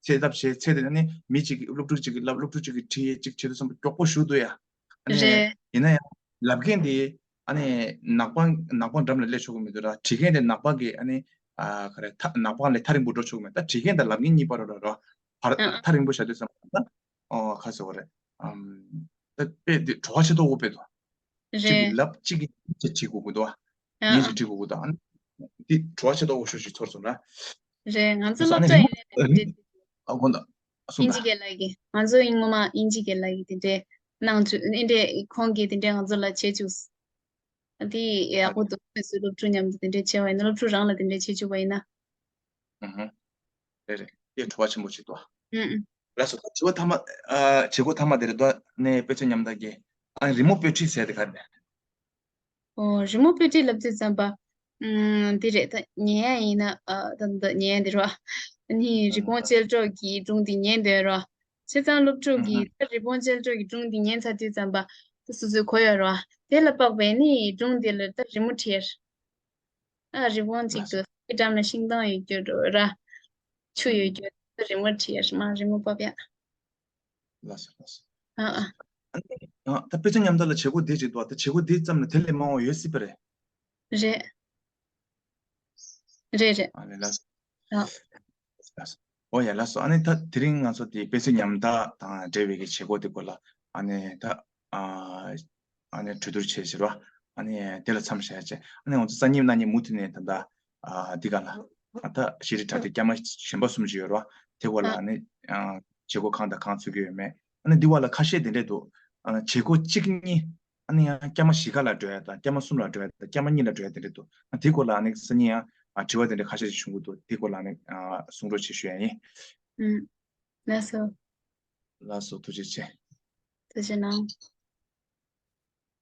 ཚད་ལྟ་བྱས། ཚད་དེ་ནི་མི་གཅིག་གིས་སློབ་ཕྲུག་གཅིག་གིས་ལབ། སློབ་ཕྲུག་གཅིག་གིས་བྲིས། གཅིག་བྱེད་དུས་ཙམ་པ་མགྱོགས་པོ་ཞེ་པོ་འདུག་ཡ། ཨ་ནི་རེད། ཡིན་ན་ཡང་ལབ་མཁན་དེ་ཨ་ནི་ནག་པང་ནག་པང་འགྲམ་ལ་སླེབས་ཆོག་གི་མི་འདུག་ར། བྲིས་མཁན་དེ་ནག་པང་གི་ཨ་ནི་ཨ་ག་རེ་ཐག་ནག་པང་ལས་ཐག་རིང་པོ་འགྲོ་ཆོག་གི་མེད། ད་བྲིས་མཁན་དང་ལབ་མཁན་གཉིས་བར་ལ་ར་བར་ཨ་ཨ་ཐག་རིང་པོ་བཞག་དུས་ཙམ་པ་ད་ཨོ་ག་ཟེར་བ་རེད། ཨམ་ད་དཔེ་འདི་བྲོ་བ་ཆེ་ཏོག་པོ་དཔེ་འདུག་གཅིག་གིས་རེད། ལབ། གཅིག་གིས་ཅིག་བྱེད་དགོས་ཀྱི་འདུག་ཨ། ཨ་ཉིན་ཨ། ཞིག་བྲིས་དགོས་ཀྱི་འདུག་ཨ་ནི་འདི་བྲོ་བ་ཆེ་ཏོག་པོ་ཤོས་ཤིག་ཚོར་སོང་ར། རེད། ང་ཚོ་སློབ་གྲྭ་ཡིན་ནའི་དེ་འདྲས། ཨ་ཁོང་ད་གསུངས་དབྱིན་ཇི་དང་། རྒན་ལགས་ཀྱིས། ང་ཚོ་ཡིན་ངོ་མ་དབྱིན་ཇི་རྒན་ལགས་ཀྱིས་དེ་འདྲས་གནང་བཅུག་དེ་འདྲས་ཁོང་གིས་དེ་འདྲས་ང་ཚོ་ལ་བྱེད་བཅུག་དེ་ཡག་པོ་འདུག་ཁོང་ཚོའི་སློབ་ཕྲུག་མཉམ་དུ་དེ་འདྲས་བྱས་པ་ཡིན་ན། སློབ་ཕྲུག་རང་ལ་དེ་འདྲས་བྱེད་བཅུག་པ་ཡིན་ན། ཨུ་ཧུ། རེད་རེད། དེ་བྲོ་བ་ཆེན་པོ་ཞིག་འདུག་ཨུ་ཨུ། ལགས་སོ། ད་དྲི་བ་ཐ་མ། ཨ། བྱེད་སྒོ་ཐ་མ་དེ་རེད་དོ། ནས་དཔེ་མཚོན་ཉམས་དག་གི། ཨ། རི་མོ་དཔེ་ཁྲིད་ཟེར་དེ་ག་རེ་རེད། ཨོ། རི་མོ་དཔེ་ཁྲིད་ལབ་དུས་ཙམ་པ། ཨུམ། འདི་རེད། ད་ཉན་ཡ་ཡིན་ན། ཨ། ད་ད་ཉན་ཡ་འདི་རེད་བ། ཨ་ནི་རི་བོང་ཅལ་སྒྲོག་གི་སྒྲུང་འདི་ཉན་འདོད་རེད་བ། བྱས་ཙང་སློབ་ཕྲུག་གིས་ད་རི་བོང་ཅལ་སྒྲོག་གི་སྒྲུང་འདི་ཉན་ཚར་དུས་ཙམ་པ། ད་སོ་སོའི་གོ་ཡོད་རེད་བ། དེ་ལ་དཔག་པའི་ནི་སྒྲུང་འདི་ལ་ད་རི་མོ་བྲིས་ཡ། ཨ། རི་བོང་གཅིག་ལགས་སོ། འདུག་དེའི་འགྲམ་ལ་ཤིང་སྡོང་ཡོད་རྒྱུ་རེད་བ། ཆུ་ཡོད་རྒྱུ། ད་རི་མོ་བྲིས་ཡ། རི་མོ་རི་མོ་ཕབ་ཡ། ལགས་སོ་ལགས་སོ། ཨ་ཨ། ཨ་ནི། ཨ། ད་དཔེ་ཆ་མཉམ་དག་ལ་བྱེད་སྒོ་དེ་རེད་འདུག་ད་བྱེད་སྒོ་དེ་ཙམ་ལ་དེ་ལས་མང་བ་ཡོད་སྲིད་པ་རེད། རེད། རེད་རེད། ཨ་ལས། ལགས་སོ། ཨ། ལགས་སོ། ཨོ་ཡ། ལགས་སོ། ཨ་ནི་ད་དེ་རིང་ང་ཚོ་དེ་དཔེ་ཆ་མཉམ་དག་དང་འབྲེལ་བའི་གི་བྱེད་སྒོ་དེ་སྐོར་ལ་ཨ་ནི་ད་ཨ་ཨ་ནི་གྲོས་བསྡུར་བྱས་ཟེར་བ། ཨ་ནི་དེ་ལ་མཚམས་བཞག་བྱས། ཨ་ནི་ང་ཚོ་སང་ཉིན་གནངས་ཉིན་མུ་མཐུད་ནས་ད་ལྟ་ཨ་འདི་ག་ལ་ཨ་ད་ཤེས་རིག་དྲ་རྒྱ་སྐྱེས་མ་གཞོན་པ་གསུམ་ཅིག་ཡོད་རེད་བ། དེ་སྐོར་ལ་ཨ་ནི་ཨ་བྱེད་སྒོ་གང་དང་གང་འཚོལ་གྱི་ཡོད་མེད། ཨ་ནི་འདི་བ་ལ་ཁ་ཤས་དེ་འདྲས་འདུག་ཨ་ནི་བྱེད་སྒོ་གཅིག་གཉིས། ཨ་ནི་ཡང་སྐྱེས་མ་བཞི་ཀ་ལ་འགྲོ་ཡ་དང་། སྐྱེས་མ་གསུམ་ལ་འགྲོ་ཡ་དང་། སྐྱེས་མ་གཉིས་ལ་འགྲོ་ཡ་དེ་འདྲ་འདུག་ཨ་དེ་སྐོར་ལ་ཨ་ནི་སང་ཉིན་ཡང་ཨ་དྲི་བ་དེ་འདྲ་ཁ་ཤས་ཤིག་བྱུང་གི་འདུག་དེ་སྐོར་ལ་ཨ་ནི་ཨ་གསུང་རོགས་བྱེད་ཞུ་ཡ་ཡིན། ཨུམ། ལགས་སོ། ལགས་སོ། ཐུགས་རྗེ་ཆེ། ཐུགས་རྗེ་གནང་།